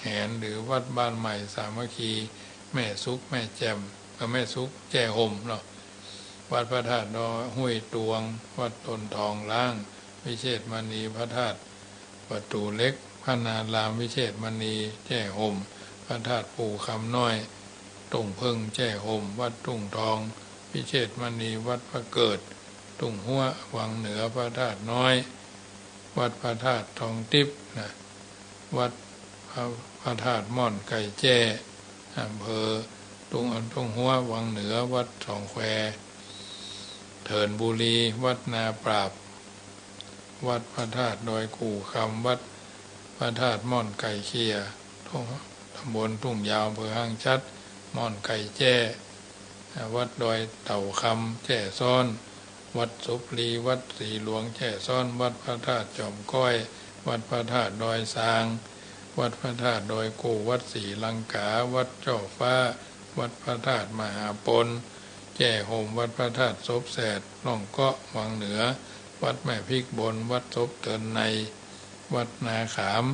แหน หรือวัดบ้านใหม่สามัคคี แม่สุก แม่แจ่ม เอ่อ แม่สุก แจ้ห่มเนาะ วัดพระธาตุดอยห้วยตวง วัดต้นทองล้าง วิเชษฐมณี พระธาตุประตูเหล็ก พระนาราม วิเชษฐมณี แจ้ห่ม พระธาตุภูคำน้อย ต้งเพิ่ง แจ้ห่ม วัดทุ่งทอง วิเชษฐมณี วัดพระเกิด ทุ่งฮั้ว วังเหนือ พระธาตุน้อย วัดพระธาตุทองติ๊บนะ วัดพระ พระธาตุม่อนไก่แจ้ อำเภอทุ่ง ทุ่งฮั้ว วังเหนือ วัดสองแคว เถินบุรี วัดนาปราบ วัดพระธาตุดอยกู่คำ วัดพระธาตุม่อนไก่เขี่ย ทุ่ง ตำบลทุ่งยาว อำเภอห้างฉัตร ม่อนไก่แจ้ วัดดอยเต่าคำ แจ้ซ้อน วัดศพลี วัดศรีหลวง แจ้ซ้อน วัดพระธาตุจอมก้อย วัดพระธาตุดอยซาง วัดพระธาตุดอยกู่ วัดศรีลังกา วัดจ้อฟ้า วัดพระธาตุมหาปน แจ้ห่ม วัดพระธาตุศพแสด ร่องเกาะ วังเหนือ วัดแม่พริกบน วัดศพเตินใน วัดนาขาม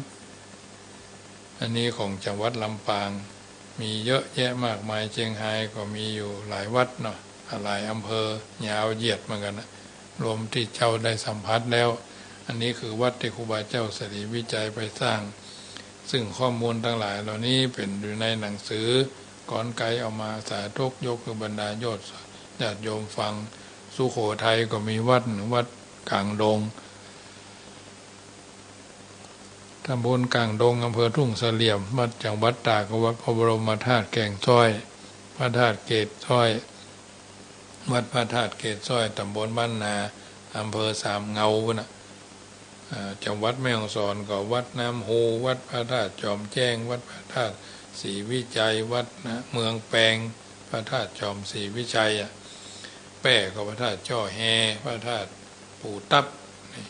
อันนี้ของจังหวัดลำปาง มีเยอะแยะมากมาย เจียงฮายก็มีอยู่หลายวัดเนาะ หลายอำเภอ ยาวเหยียดเหมือนกั๋นนะ รวมตี้เจ้าได้สัมผัสแล้ว อันนี้คือวัดตี้ครูบาเจ้าสิริวิชัยไปสร้าง ซึ่งข้อมูลตังหลายเหล่านี้เป๋นอยู่ในหนังสือ กรไกรเอามาสาธก ยกหื้อบรรดาญาติ ญาติโยมฟัง สุโขทัยก็มีวัด วัดกลางดง ตำบลกลางดง อำเภอทุ่งเสลี่ยม วัด จังหวัดตากก็วัดพระบรมธาตุแก่งซ้อย พระธาตุเกศซ้อย วัดพระธาตุเกศซ้อย ตำบลบ้านนา อำเภอสามเงาพุ้นน่ะ อ่า จังหวัดแม่ฮ่องสอนก็วัดน้ำฮู วัดพระธาตุจอมแจ้ง วัดพระธาตุศรีวิชัย วัดนะ เมืองแปง พระธาตุจอมศรีวิชัยอะ แป้ก็พระธาตุจ้อแฮ พระธาตุปู่ตับ นี่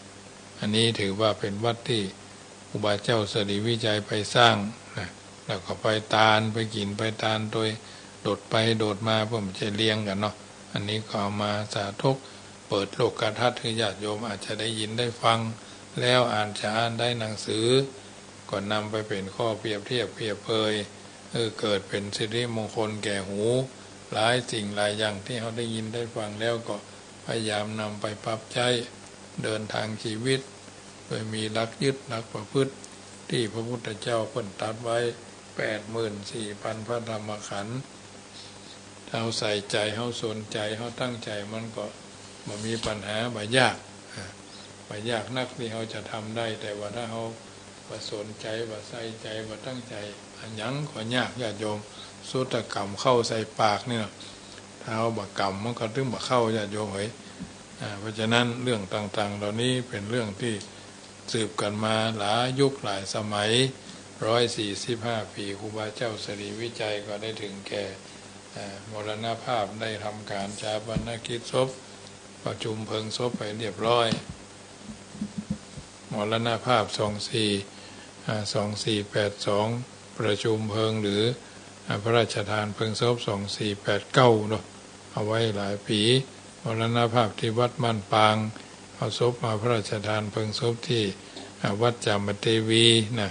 อันนี้ถือว่าเป๋นวัดตี้ครูบาเจ้าสิริวิชัยไปสร้างนะ แล้วก็ไปตาน ไปกิ๋นไปตาน โดยโดดไปโดดมา เปิ้นบ่ใจ้เรียงกั๋นเนาะ อันนี้ก็เอามาสาธก เปิดโลกทัศน์หื้อญาติโยมอาจจะได้ยินได้ฟัง แล้วอาจจะอ่านได้หนังสือ ก็นำไปเป๋นข้อเปรียบเทียบเปรียบเปย เออ เกิดเป๋นสิริมงคลแก่หู หลายสิ่งหลายอย่างตี้เฮาได้ยินได้ฟังแล้วก็พยายามนำไปปรับใจ๊เดินทางชีวิต โดยมีหลักยึดหลักประพฤติ ตี้พระพุทธเจ้าเปิ้นตรัสไว้แปดหมื่นสี่พันพระธรรมขันธ์ ถ้าเฮาใส่ใจ๋ เฮาสนใจ๋ เฮาตั้งใจ๋ มันก็บ่มีปัญหา บ่ยาก อ่า บ่ยากนักตี้เฮาจะทำได้ แต่ว่าถ้าเฮาบ่สนใจ๋ บ่ใส่ใจ๋ บ่ตั้งใจ๋ อะหยังก็ยาก ญาติโยม สุตกรรมเข้าใส่ปากนี่เนาะ ถ้าเฮาบ่กำมันก็ตึงบ่เข้า ญาติโยมเอ๋ย อ่า เพราะฉะนั้นเรื่องต่างๆ เหล่านี้เป๋นเรื่องตี้สืบกั๋นมาหลายยุคหลายสมัย ร้อยสี่สิบห้าปี๋ ครูบาเจ้าสิริวิชัยก็ได้ถึงแก่ อ่า มรณภาพ ได้ทำก๋านฌาปนกิจศพ ประชุมเพลิงศพไปเรียบร้อย มรณภาพสองสี่ อ่า สองสี่แปดสอง ประชุมเพลิงหรือ อ่า พระราชทานเพลิงศพสองสี่แปดเก้าเนาะ เอาไว้หลายปี๋ มรณภาพตี้วัดบ้านปาง เอาศพมาพระราชทานเพลิงศพตี้ อ่า วัดจามเทวีนะ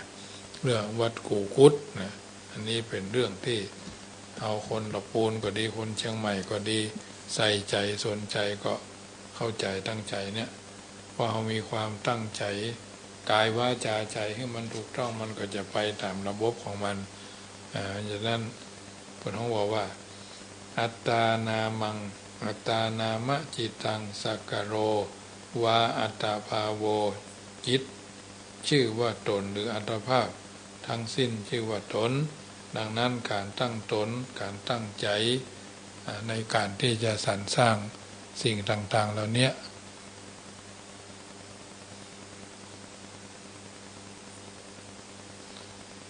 เรื่องวัดกู่กุดนะ อันนี้เป๋นเรื่องตี้เฮาคนละปูนก็ดี คนเจียงใหม่ก็ดี ใส่ใจ๋สนใจ๋ก็เข้าใจ๋ตั้งใจ๋เนี่ย เพราะเฮามีความตั้งใจ๋ กายวาจาใจ๋หื้อมันถูกต้อง มันก็จะไปต๋ามระบบของมัน อ่า ฉะนั้นเปิ้นฮ้องว่า อัตตานามัง อัตตานามะจิตตัง สักกะโร วา อัตตาภาโว จิต จื้อว่าต๋น หรืออัตภาพ ทั้งสิ้นจื้อว่าต๋น ดังนั้นก๋านตั้งต๋น ก๋านตั้งใจ๋ อ่า ในก๋านตี้จะสรรสร้างสิ่งต่างๆ เหล่าเนี้ย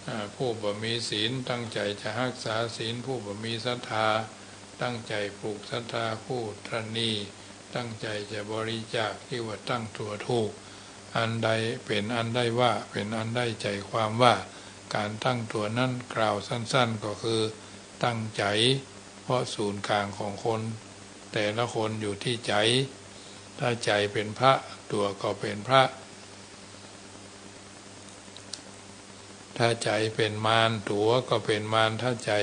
อ่า ผู้บ่มีศีลตั้งใจ๋จะฮักษาศีล ผู้บ่มีศรัทธาตั้งใจ๋ผูกศรัทธา ผู้ตระหนี่ตั้งใจ๋จะบริจาค จื้อว่าตั้งตั๋วถูก อันใดเป๋นอันได้ว่า เป๋นอันได้ใจ๋ความว่า ก๋านตั้งตั๋วนั้นกล่าวสั้นๆ ก็คือตั้งใจ๋ เพราะศูนย์กลางของคนแต่ละคนอยู่ตี้ใจ๋ ถ้าใจ๋เป๋นพระ ตั๋วก็เป๋นพระ ถ้าใจ๋เป๋นมาร ตั๋วก็เป๋นมาร ถ้าใจ๋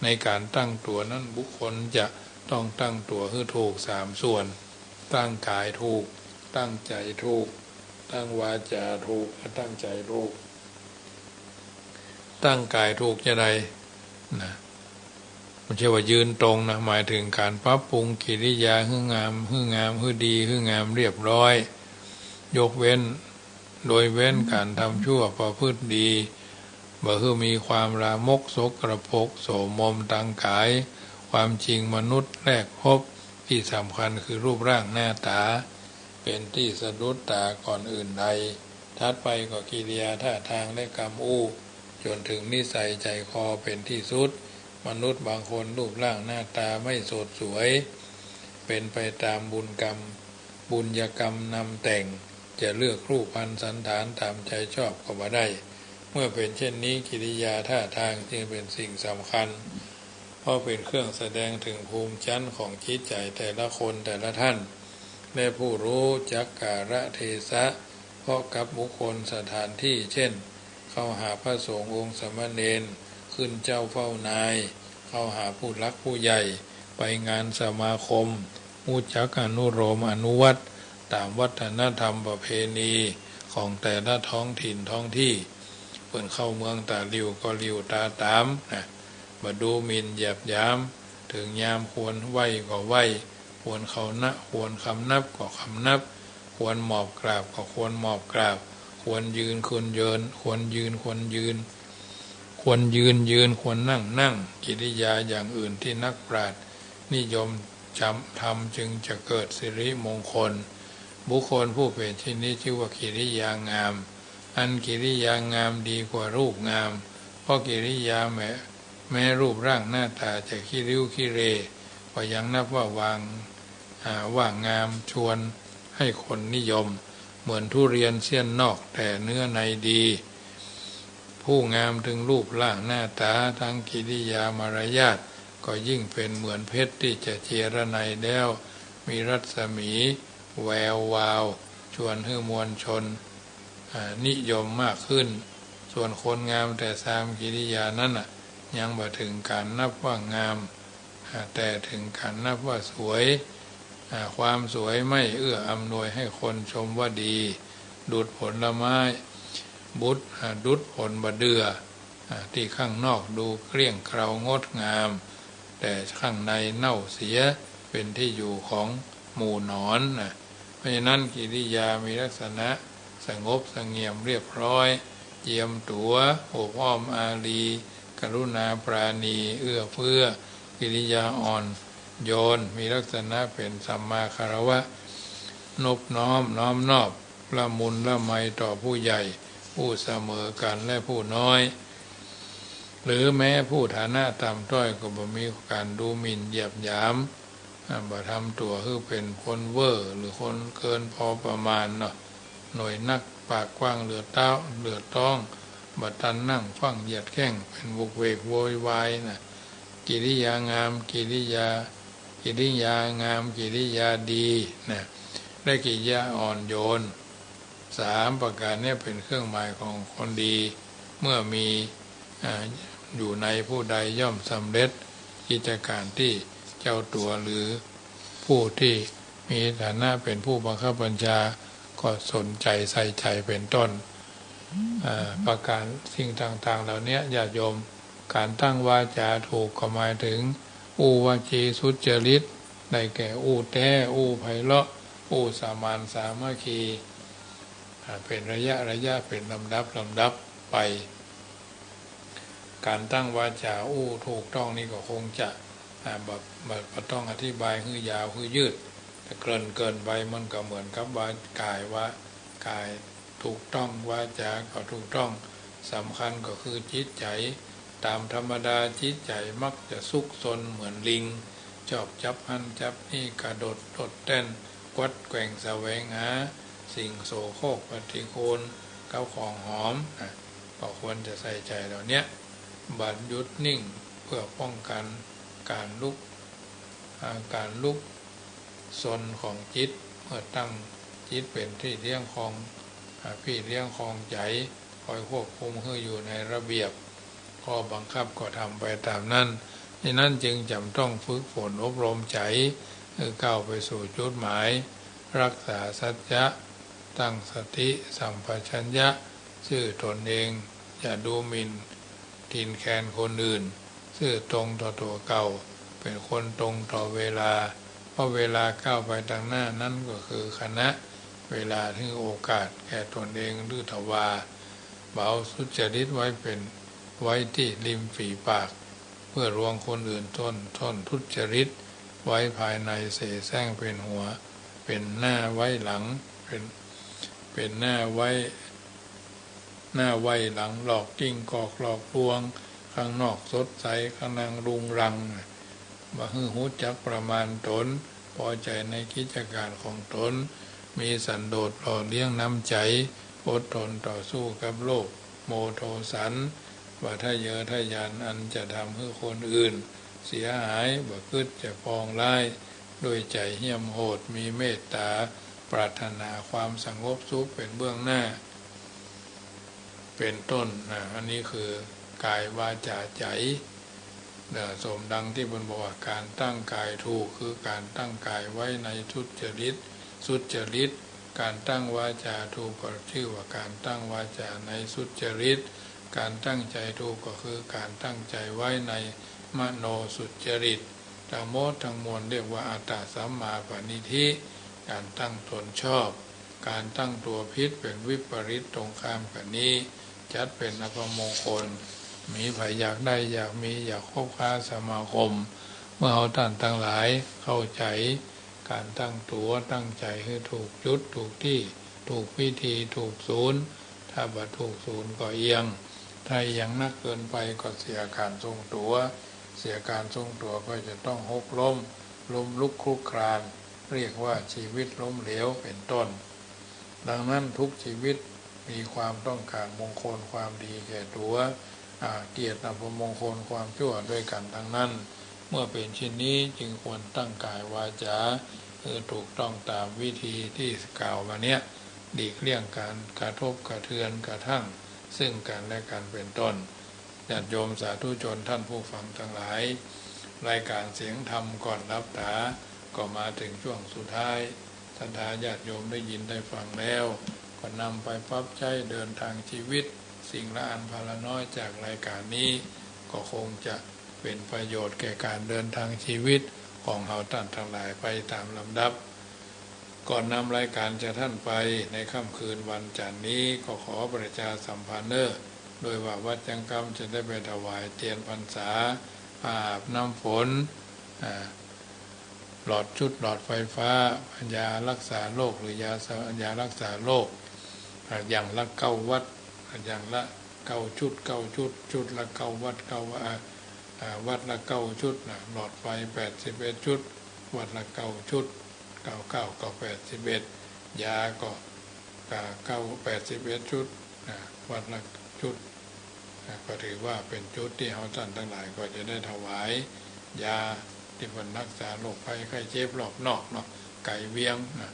ในก๋านตั้งตั๋วนั้น บุคคลจะต้องตั้งตั๋วหื้อถูกสามส่วน ตั้งก๋ายถูก ตั้งใจ๋ถูก ตั้งวาจ๋าถูก และตั้งใจ๋ถูก ตั้งก๋ายถูกจาใดนะ บ่ใจ้ว่ายืนตรงนะ หมายเถิงก๋านปรับปรุงกิริยาหื้องาม หื้องาม หื้อดี หื้องามเรียบร้อย ยกเว้น โดยเว้นก๋านทำชั่วประพฤติดี บ่หื้อมีความลามก สกปรก โสมมตางก๋าย ความจริงมนุษย์แรกพบ ตี้สำคัญคือรูปร่างหน้าต๋า เป๋นตี้สะดุดต๋าก่อนอื่นใด ถัดไปก็กิริยาท่าทางและกำอู้ จ๋นเถิงนิสัยใจ๋คอเป๋นตี้สุด มนุษย์บางคนรูปร่างหน้าต๋าไม่สดสวย เป๋นไปต๋ามบุญกรรม บุญญากรรมนำแต่ง จะเลือกรูปพรรณสันฐานต๋ามใจ๋ชอบก็บ่ได้ เมื่อเป๋นเช่นนี้ กิริยาท่าทางจึงเป๋นสิ่งสำคัญ เพราะเป๋นเครื่องแสดงเถิงภูมิชั้นของจิตใจ๋แต่ละคนแต่ละท่าน และผู้ฮู้จักกาลเทศะ เหมาะกับบุคคลสถานตี้ เช่น เข้าหาพระสงฆ์องค์สามเณร ขึ้นเจ้าเฝ้านาย เข้าหาผู้หลักผู้ใหญ่ ไปงานสมาคม ฮู้จักอนุโลมอนุวัตต๋ามวัฒนธรรมประเพณีของแต่ละท้องถิ่นท้องตี้ เปิ้นเข้าเมืองต๋าหลิ่วก็หลิ่วต๋าต๋ามนะ บ่ดูหมิ่นเหยียบหยาม เถิงยามควรไหว้ก็ไหว้ ควรเคานะ ควรคำนับก็คำนับ ควรหมอบกราบก็ควรหมอบกราบ ควรยืนควรเยิน ควรยืนควรยืน ควรยืนยืน ควรนั่งนั่ง กิริยาอย่างอื่นตี้นักปราชญ์นิยมจำทำจึงจะเกิดสิริมงคล บุคคลผู้เป๋นเช่นนี้จื้อว่ากิริยางาม อันกิริยางามดีกว่ารูปงาม เพราะกิริยาแม้ แม้รูปร่างหน้าต๋าจะขี้ริ้วขี้เหร่ ก็ยังนับว่าวาง อ่า ว่างามชวนให้คนนิยม เหมือนทุเรียนเสี้ยนนอกแต่เนื้อในดี ผู้งามทั้งรูปร่างหน้าต๋า ทั้งกิริยามารยาท ก็ยิ่งเป๋นเหมือนเพชรตี้จะเจียรไนยแล้ว มีรัศมีแวววาว ชวนหื้อมวลชน อ่า นิยมมากขึ้น ส่วนคนงามแต่ซามกิริยานั้นน่ะ ยังบ่เถิงก๋านนับว่างาม อ่า แต่เถิงก๋านนับว่าสวย อ่า ความสวยไม่เอื้ออำนวยให้คนชมว่าดี ดุจผลไม้ บุตร อ่า ดุจผลบ่าเดื่อ อ่า ตี้ข้างนอกดูเกลี้ยงเกลางดงาม แต่ข้างในเน่าเสีย เป๋นตี้อยู่ของหมู่หนอนนะ เพราะฉะนั้นกิริยามีลักษณะสงบเสงี่ยมเรียบร้อย เจียมตั๋ว อบอ้อมอารี กรุณาปราณี เอื้อเฟื้อ กิริยาอ่อนโยน มีลักษณะเป๋นสัมมาคารวะ นบน้อม น้อมนอบ ละมุนละไมต่อผู้ใหญ่ ผู้เสมอกั๋นและผู้น้อย หรือแม้ผู้ฐานะต่ำต้อยก็บ่มีก๋านดูหมิ่นเหยียบหยาม อ่า บ่ทำตั๋วหื้อเป๋นคนเว่อหรือคนเกินพอประมาณเนาะ หน่วยนักปากกว้างเหลือเต๊า เหลือต๊อง บ่ตันนั่งฟั่งเหยียดแข้ง เป๋นโวกเวกโวยวายนะ กิริยางาม กิริยา กิริยางาม กิริยาดีนะ และกิริยาอ่อนโยน สามประก๋านเนี้ยเป๋นเครื่องหมายของคนดี เมื่อมี อ่า อยู่ในผู้ใดย่อมสำเร็จกิจก๋านตี้เจ้าตั๋วหรือผู้ตี้มีฐานะเป๋นผู้บังคับบัญชาก็สนใจ๋ใส่ใจ๋เป๋นต้น อ่า ประก๋านสิ่งต่างๆ เหล่าเนี้ย ญาติโยม ก๋านตั้งวาจ๋าถูกก็หมายเถิง อู้วจีสุจริต ได้แก่อู้แต๊ อู้ไพเราะ อู้สมานสามัคคี อ่า เป๋นระยะระยะ เป๋นลำดับลำดับไป ก๋านตั้งวาจ๋าอู้ถูกต้องนี่ก็คงจะ อ่า บ่ บ่ บ่ต้องอธิบายหื้อยาวหื้อยืด แต่เกริ่นเกริ่นไปมันก็เหมือนกับว่ากาย ว่ากายถูกต้อง วาจ๋าก็ถูกต้อง สำคัญก็คือจิตใจ๋ ต๋ามธรรมดาจิตใจ๋มักจะซุกซนเหมือนลิง ชอบจับหั้นจับนี่ กระโดดโดดเต้น กวัดแกว่งแสวงหาสิ่งโสโครกปฏิกูล กับของหอม อ่ะ ก็ควรจะใส่ใจ๋เหล่าเนี้ย บ่หยุดนิ่งเพื่อป้องกั๋นก๋านลุก อ่า ก๋านลุกซนของจิต มื่อตั้งจิตเป๋นตี้เลี้ยงคอง อ่า ปี้เลี้ยงคองใจ๋ คอยควบคุมหื้ออยู่ในระเบียบ ข้อบังคับก็ทำไปต๋ามนั้น นี่นั้นจึงจ๋ำต้องฝึกฝนอบรมใจ๋ หื้อก้าวไปสู่จุดหมาย รักษาสัจจะ ตั้งสติสัมปชัญญะ ซื่อต๋นเอง อย่าดูหมิ่น ทินแคลนคนอื่น ซื่อตรงต่อตั๋วเก่า เป๋นคนตรงต่อเวลา เพราะเวลาก้าวไปตางหน้านั้นก็คือขณะ เวลาหื้อโอกาสแก่ต๋นเอง หรือทว่า บ่าวสุจริตไว้เป๋น ไว้ตี้ริมฝีปาก เปื้อลวงคนอื่นต้น ต้นทุจริตไว้ภายใน เสแสร้งเป๋นหัว เป๋นหน้าไว้หลัง เป๋น เป๋นหน้าไว้ หน้าไว้หลัง หลอกกิ้งกอกหลอกลวง ข้างนอกสดใส ข้างในรุงรัง บ่หื้อฮู้จักประมาณต๋น ปอใจ๋ในกิจก๋านของต๋น มีสันโดษหล่อเลี้ยงน้ำใจ๋ อดทนต่อสู้กับโลภ โมโทสัน บ่ทะเยอทะยานอันจะทำหื้อคนอื่นเสียหาย บ่กึ๊ดจะปองร้าย ด้วยใจ๋เหี้ยมโหด มีเมตต๋า ปรารถนาความสงบสุขเป๋นเบื้องหน้า เป๋นต้นนะ อันนี้คือกายวาจาใจ๋ นะ สมดังตี้เปิ้นบอกว่า ก๋านตั้งกายถูก คือก๋านตั้งกายไว้ในสุจริต สุจริต ก๋านตั้งวาจาถูกก็จื้อว่าก๋านตั้งวาจาในสุจริต ก๋านตั้งใจ๋ถูกก็คือก๋านตั้งใจ๋ไว้ในมโนสุจริต ตังหมดตังมวลเรียกว่าอัตตสัมมาปณิธิ ก๋านตั้งต๋นชอบ ก๋านตั้งตั๋วผิดเป๋นวิปริตตรงข้ามกั๋นนี้ จัดเป๋นอัปมงคล มีใผอยากได้ อยากมี อยากคบค้าสมาคม เมื่อเฮาต้านตังหลายเข้าใจ๋ ก๋านตั้งตั๋วตั้งใจ๋หื้อถูกจุดถูกตี้ ถูกวิธีถูกศูนย์ ถ้าบ่ถูกศูนย์ก็เอียง ถ้าเอียงนักเกินไปก็เสียก๋านทรงตั๋ว เสียก๋านทรงตั๋วก็จะต้องหกล้ม ล้มลุกคลุกคลาน เรียกว่าชีวิตล้มเหลวเป๋นต้น ดังนั้นทุกชีวิตมีความต้องก๋านมงคลความดีแก่ตั๋ว อ่า เกียรติอัปมงคลความชั่วด้วยกั๋นตังนั้น เมื่อเป๋นเช่นนี้จึงควรตั้งกายวาจาหื้อถูกต้องต๋ามวิธีตี้กล่าวมาเนี้ย หลีกเลี่ยงก๋านกระทบกระเทือนกระทั่งซึ่งกั๋นและกั๋นเป๋นต้น ญาติโยมสาธุชนท่านผู้ฟังตังหลาย รายก๋านเสียงธรรมก่อนหลับต๋า ก็มาเถิงช่วงสุดท้าย ศรัทธาญาติโยมได้ยินได้ฟังแล้ว ก็นำไปปรับใจ๊เดินทางชีวิต สิ่งละอันพาละน้อยจากรายก๋านนี้ ก็คงจะเป๋นประโยชน์แก่ก๋านเดินทางชีวิตของเฮาต้านตังหลายไปต๋ามลำดับ ก่อนนำรายก๋านจากต้านไปในค่ำคืนวันจั๋นทร์นี้ ก็ขอประชาสัมพันธ์เน่อ โดยว่าวัดยังกำจะได้ไปถวายเตียนพรรษา ผ้าอาบน้ำฝน อ่า หลอดชุดหลอดไฟฟ้า ยารักษาโรคหรือยาสะ ยารักษาโรค อ่า อย่างละเก้าวัตต์ อ่า อย่างละเก้าชุด เก้าชุด ชุดละเก้าวัตต์ เก้า อ่า อ่า วัตต์ละเก้าชุดนะ หลอดไฟแปดสิบเอ็ดชุด วัตต์ละเก้าชุด เก้าเก้าก็แปดสิบเอ็ด ยาก็ อ่า เก้า แปดสิบเอ็ดชุดนะ วัตต์ละชุดนะ ก็ถือว่าเป๋นชุดตี้เฮาต้านตังหลายก็จะได้ถวาย ยาตี้เปิ้นรักษาโรคภัยไข้เจ็บรอบนอกเนาะ ไก๋เวียงนะ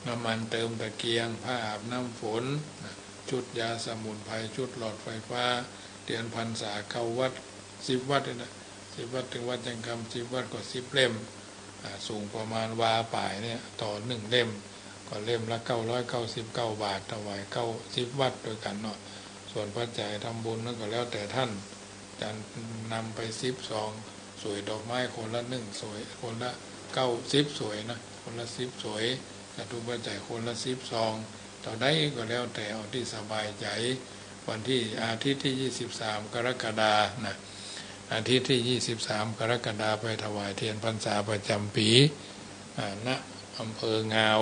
น้ำมันเติมตะเกียง ผ้าอาบน้ำฝนนะ ชุดยาสมุนไพร ชุดหลอดไฟฟ้า เตียนพรรษาเก้าวัตต์ สิบวัตต์นี่นะ สิบวัตต์ เถิงวัดยังกำ สิบวัตต์ก็สิบเล่ม อ่า สูงประมาณวาป๋ายเนี่ย ต่อนึ่งเล่ม ก็เล่มละเก้าร้อยเก้าสิบเก้าบาท ถวายเก้า สิบวัตต์ด้วยกั๋นเนาะ ส่วนปัจจัยทำบุญนั้นก็แล้วแต่ต้าน จะนำไปสิบซอง สวยดอกไม้คนละนึ่งสวย คนละเก้า สิบสวยนะ คนละสิบสวย จตุปัจจัยคนละสิบซอง เต้าใดก็แล้วแต่ เอาตี้สบายใจ๋ วันตี้ อาทิตย์ตี้ยี่สิบสามกรกฎานะ อาทิตย์ตี้ยี่สิบสามกรกฎาไปถวายเตียนพรรษาประจ๋ำปี๋ อ่า ณ อำเภองาว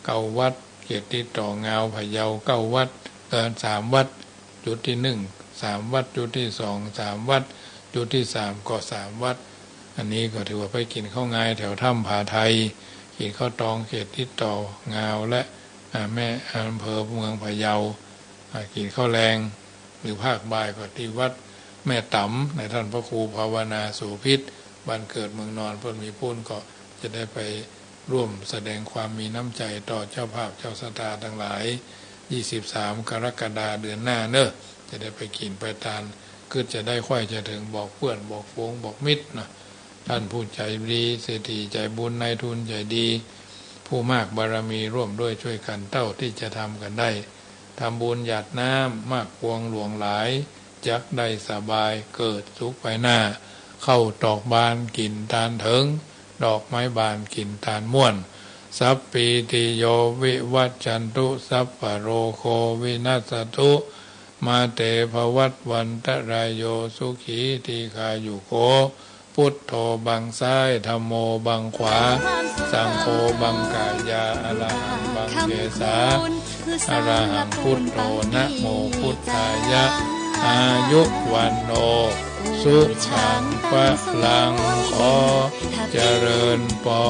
เก้าวัตต์ เขตติดต่องาว พะเยา เก้าวัตต์ เอ่อ สามวัตต์ จุดตี้นึ่ง สามวัตต์ จุดตี้สอง สามวัตต์ จุดตี้สามก็สามวัตต์ อันนี้ก็ถือว่าไปกิ๋นข้าวงายแถวถ้ำผาไทย กิ๋นข้าวตอง เขตติดต่องาว และ อ่า แม่ อำเภอเมืองพะเยา อ่า กิ๋นข้าวแลง หรือภาคบ่ายก็ตี้วัดแม่ต๋ำ ในต้านพระครูภาวนาโสภิต บ้านเกิดเมืองนอนเปิ้นมีปู้น ก็จะได้ไป ร่วมแสดงความมีน้ำใจ๋ต่อเจ้าภาพเจ้าศรัทธาตังหลาย ยี่สิบสาม กรกฎาเดือนหน้าเนาะ จะได้ไปกิ๋นไปตาน กึ๊ดจะได้ใค่จะเถิงบอกเปื้อนบอกฝูงบอกมิตรเนาะ ต้านผู้ใจ๋ดี เศรษฐีใจ๋บุญ นายทุนใจ๋ดี ผู้มากบารมีร่วมด้วยช่วยกั๋นเต้าตี้จะทำกั๋นได้ ทำบุญหยาดน้ำ มากปวงหลวงหลาย จักได้สบาย เกิดสุขไปหน้า ข้าวตอกบานกิ๋นตานเถิง ดอกไม้บานกิ๋นตานม่วน สัพพีติโยวิวัชชันตุ สัพพะโรโควินัสสะตุ มาเตภวัตวันตะรายโย สุขีทีฆายุโก พุทโธบังซ้าย ธัมโมบังขวา สังโฆบังกายา อะระหังบังเขสา อะระหังพุทโธ นะโมพุทธายะ อายุวัณโณ สุขัง พลัง ขอเจริญปอ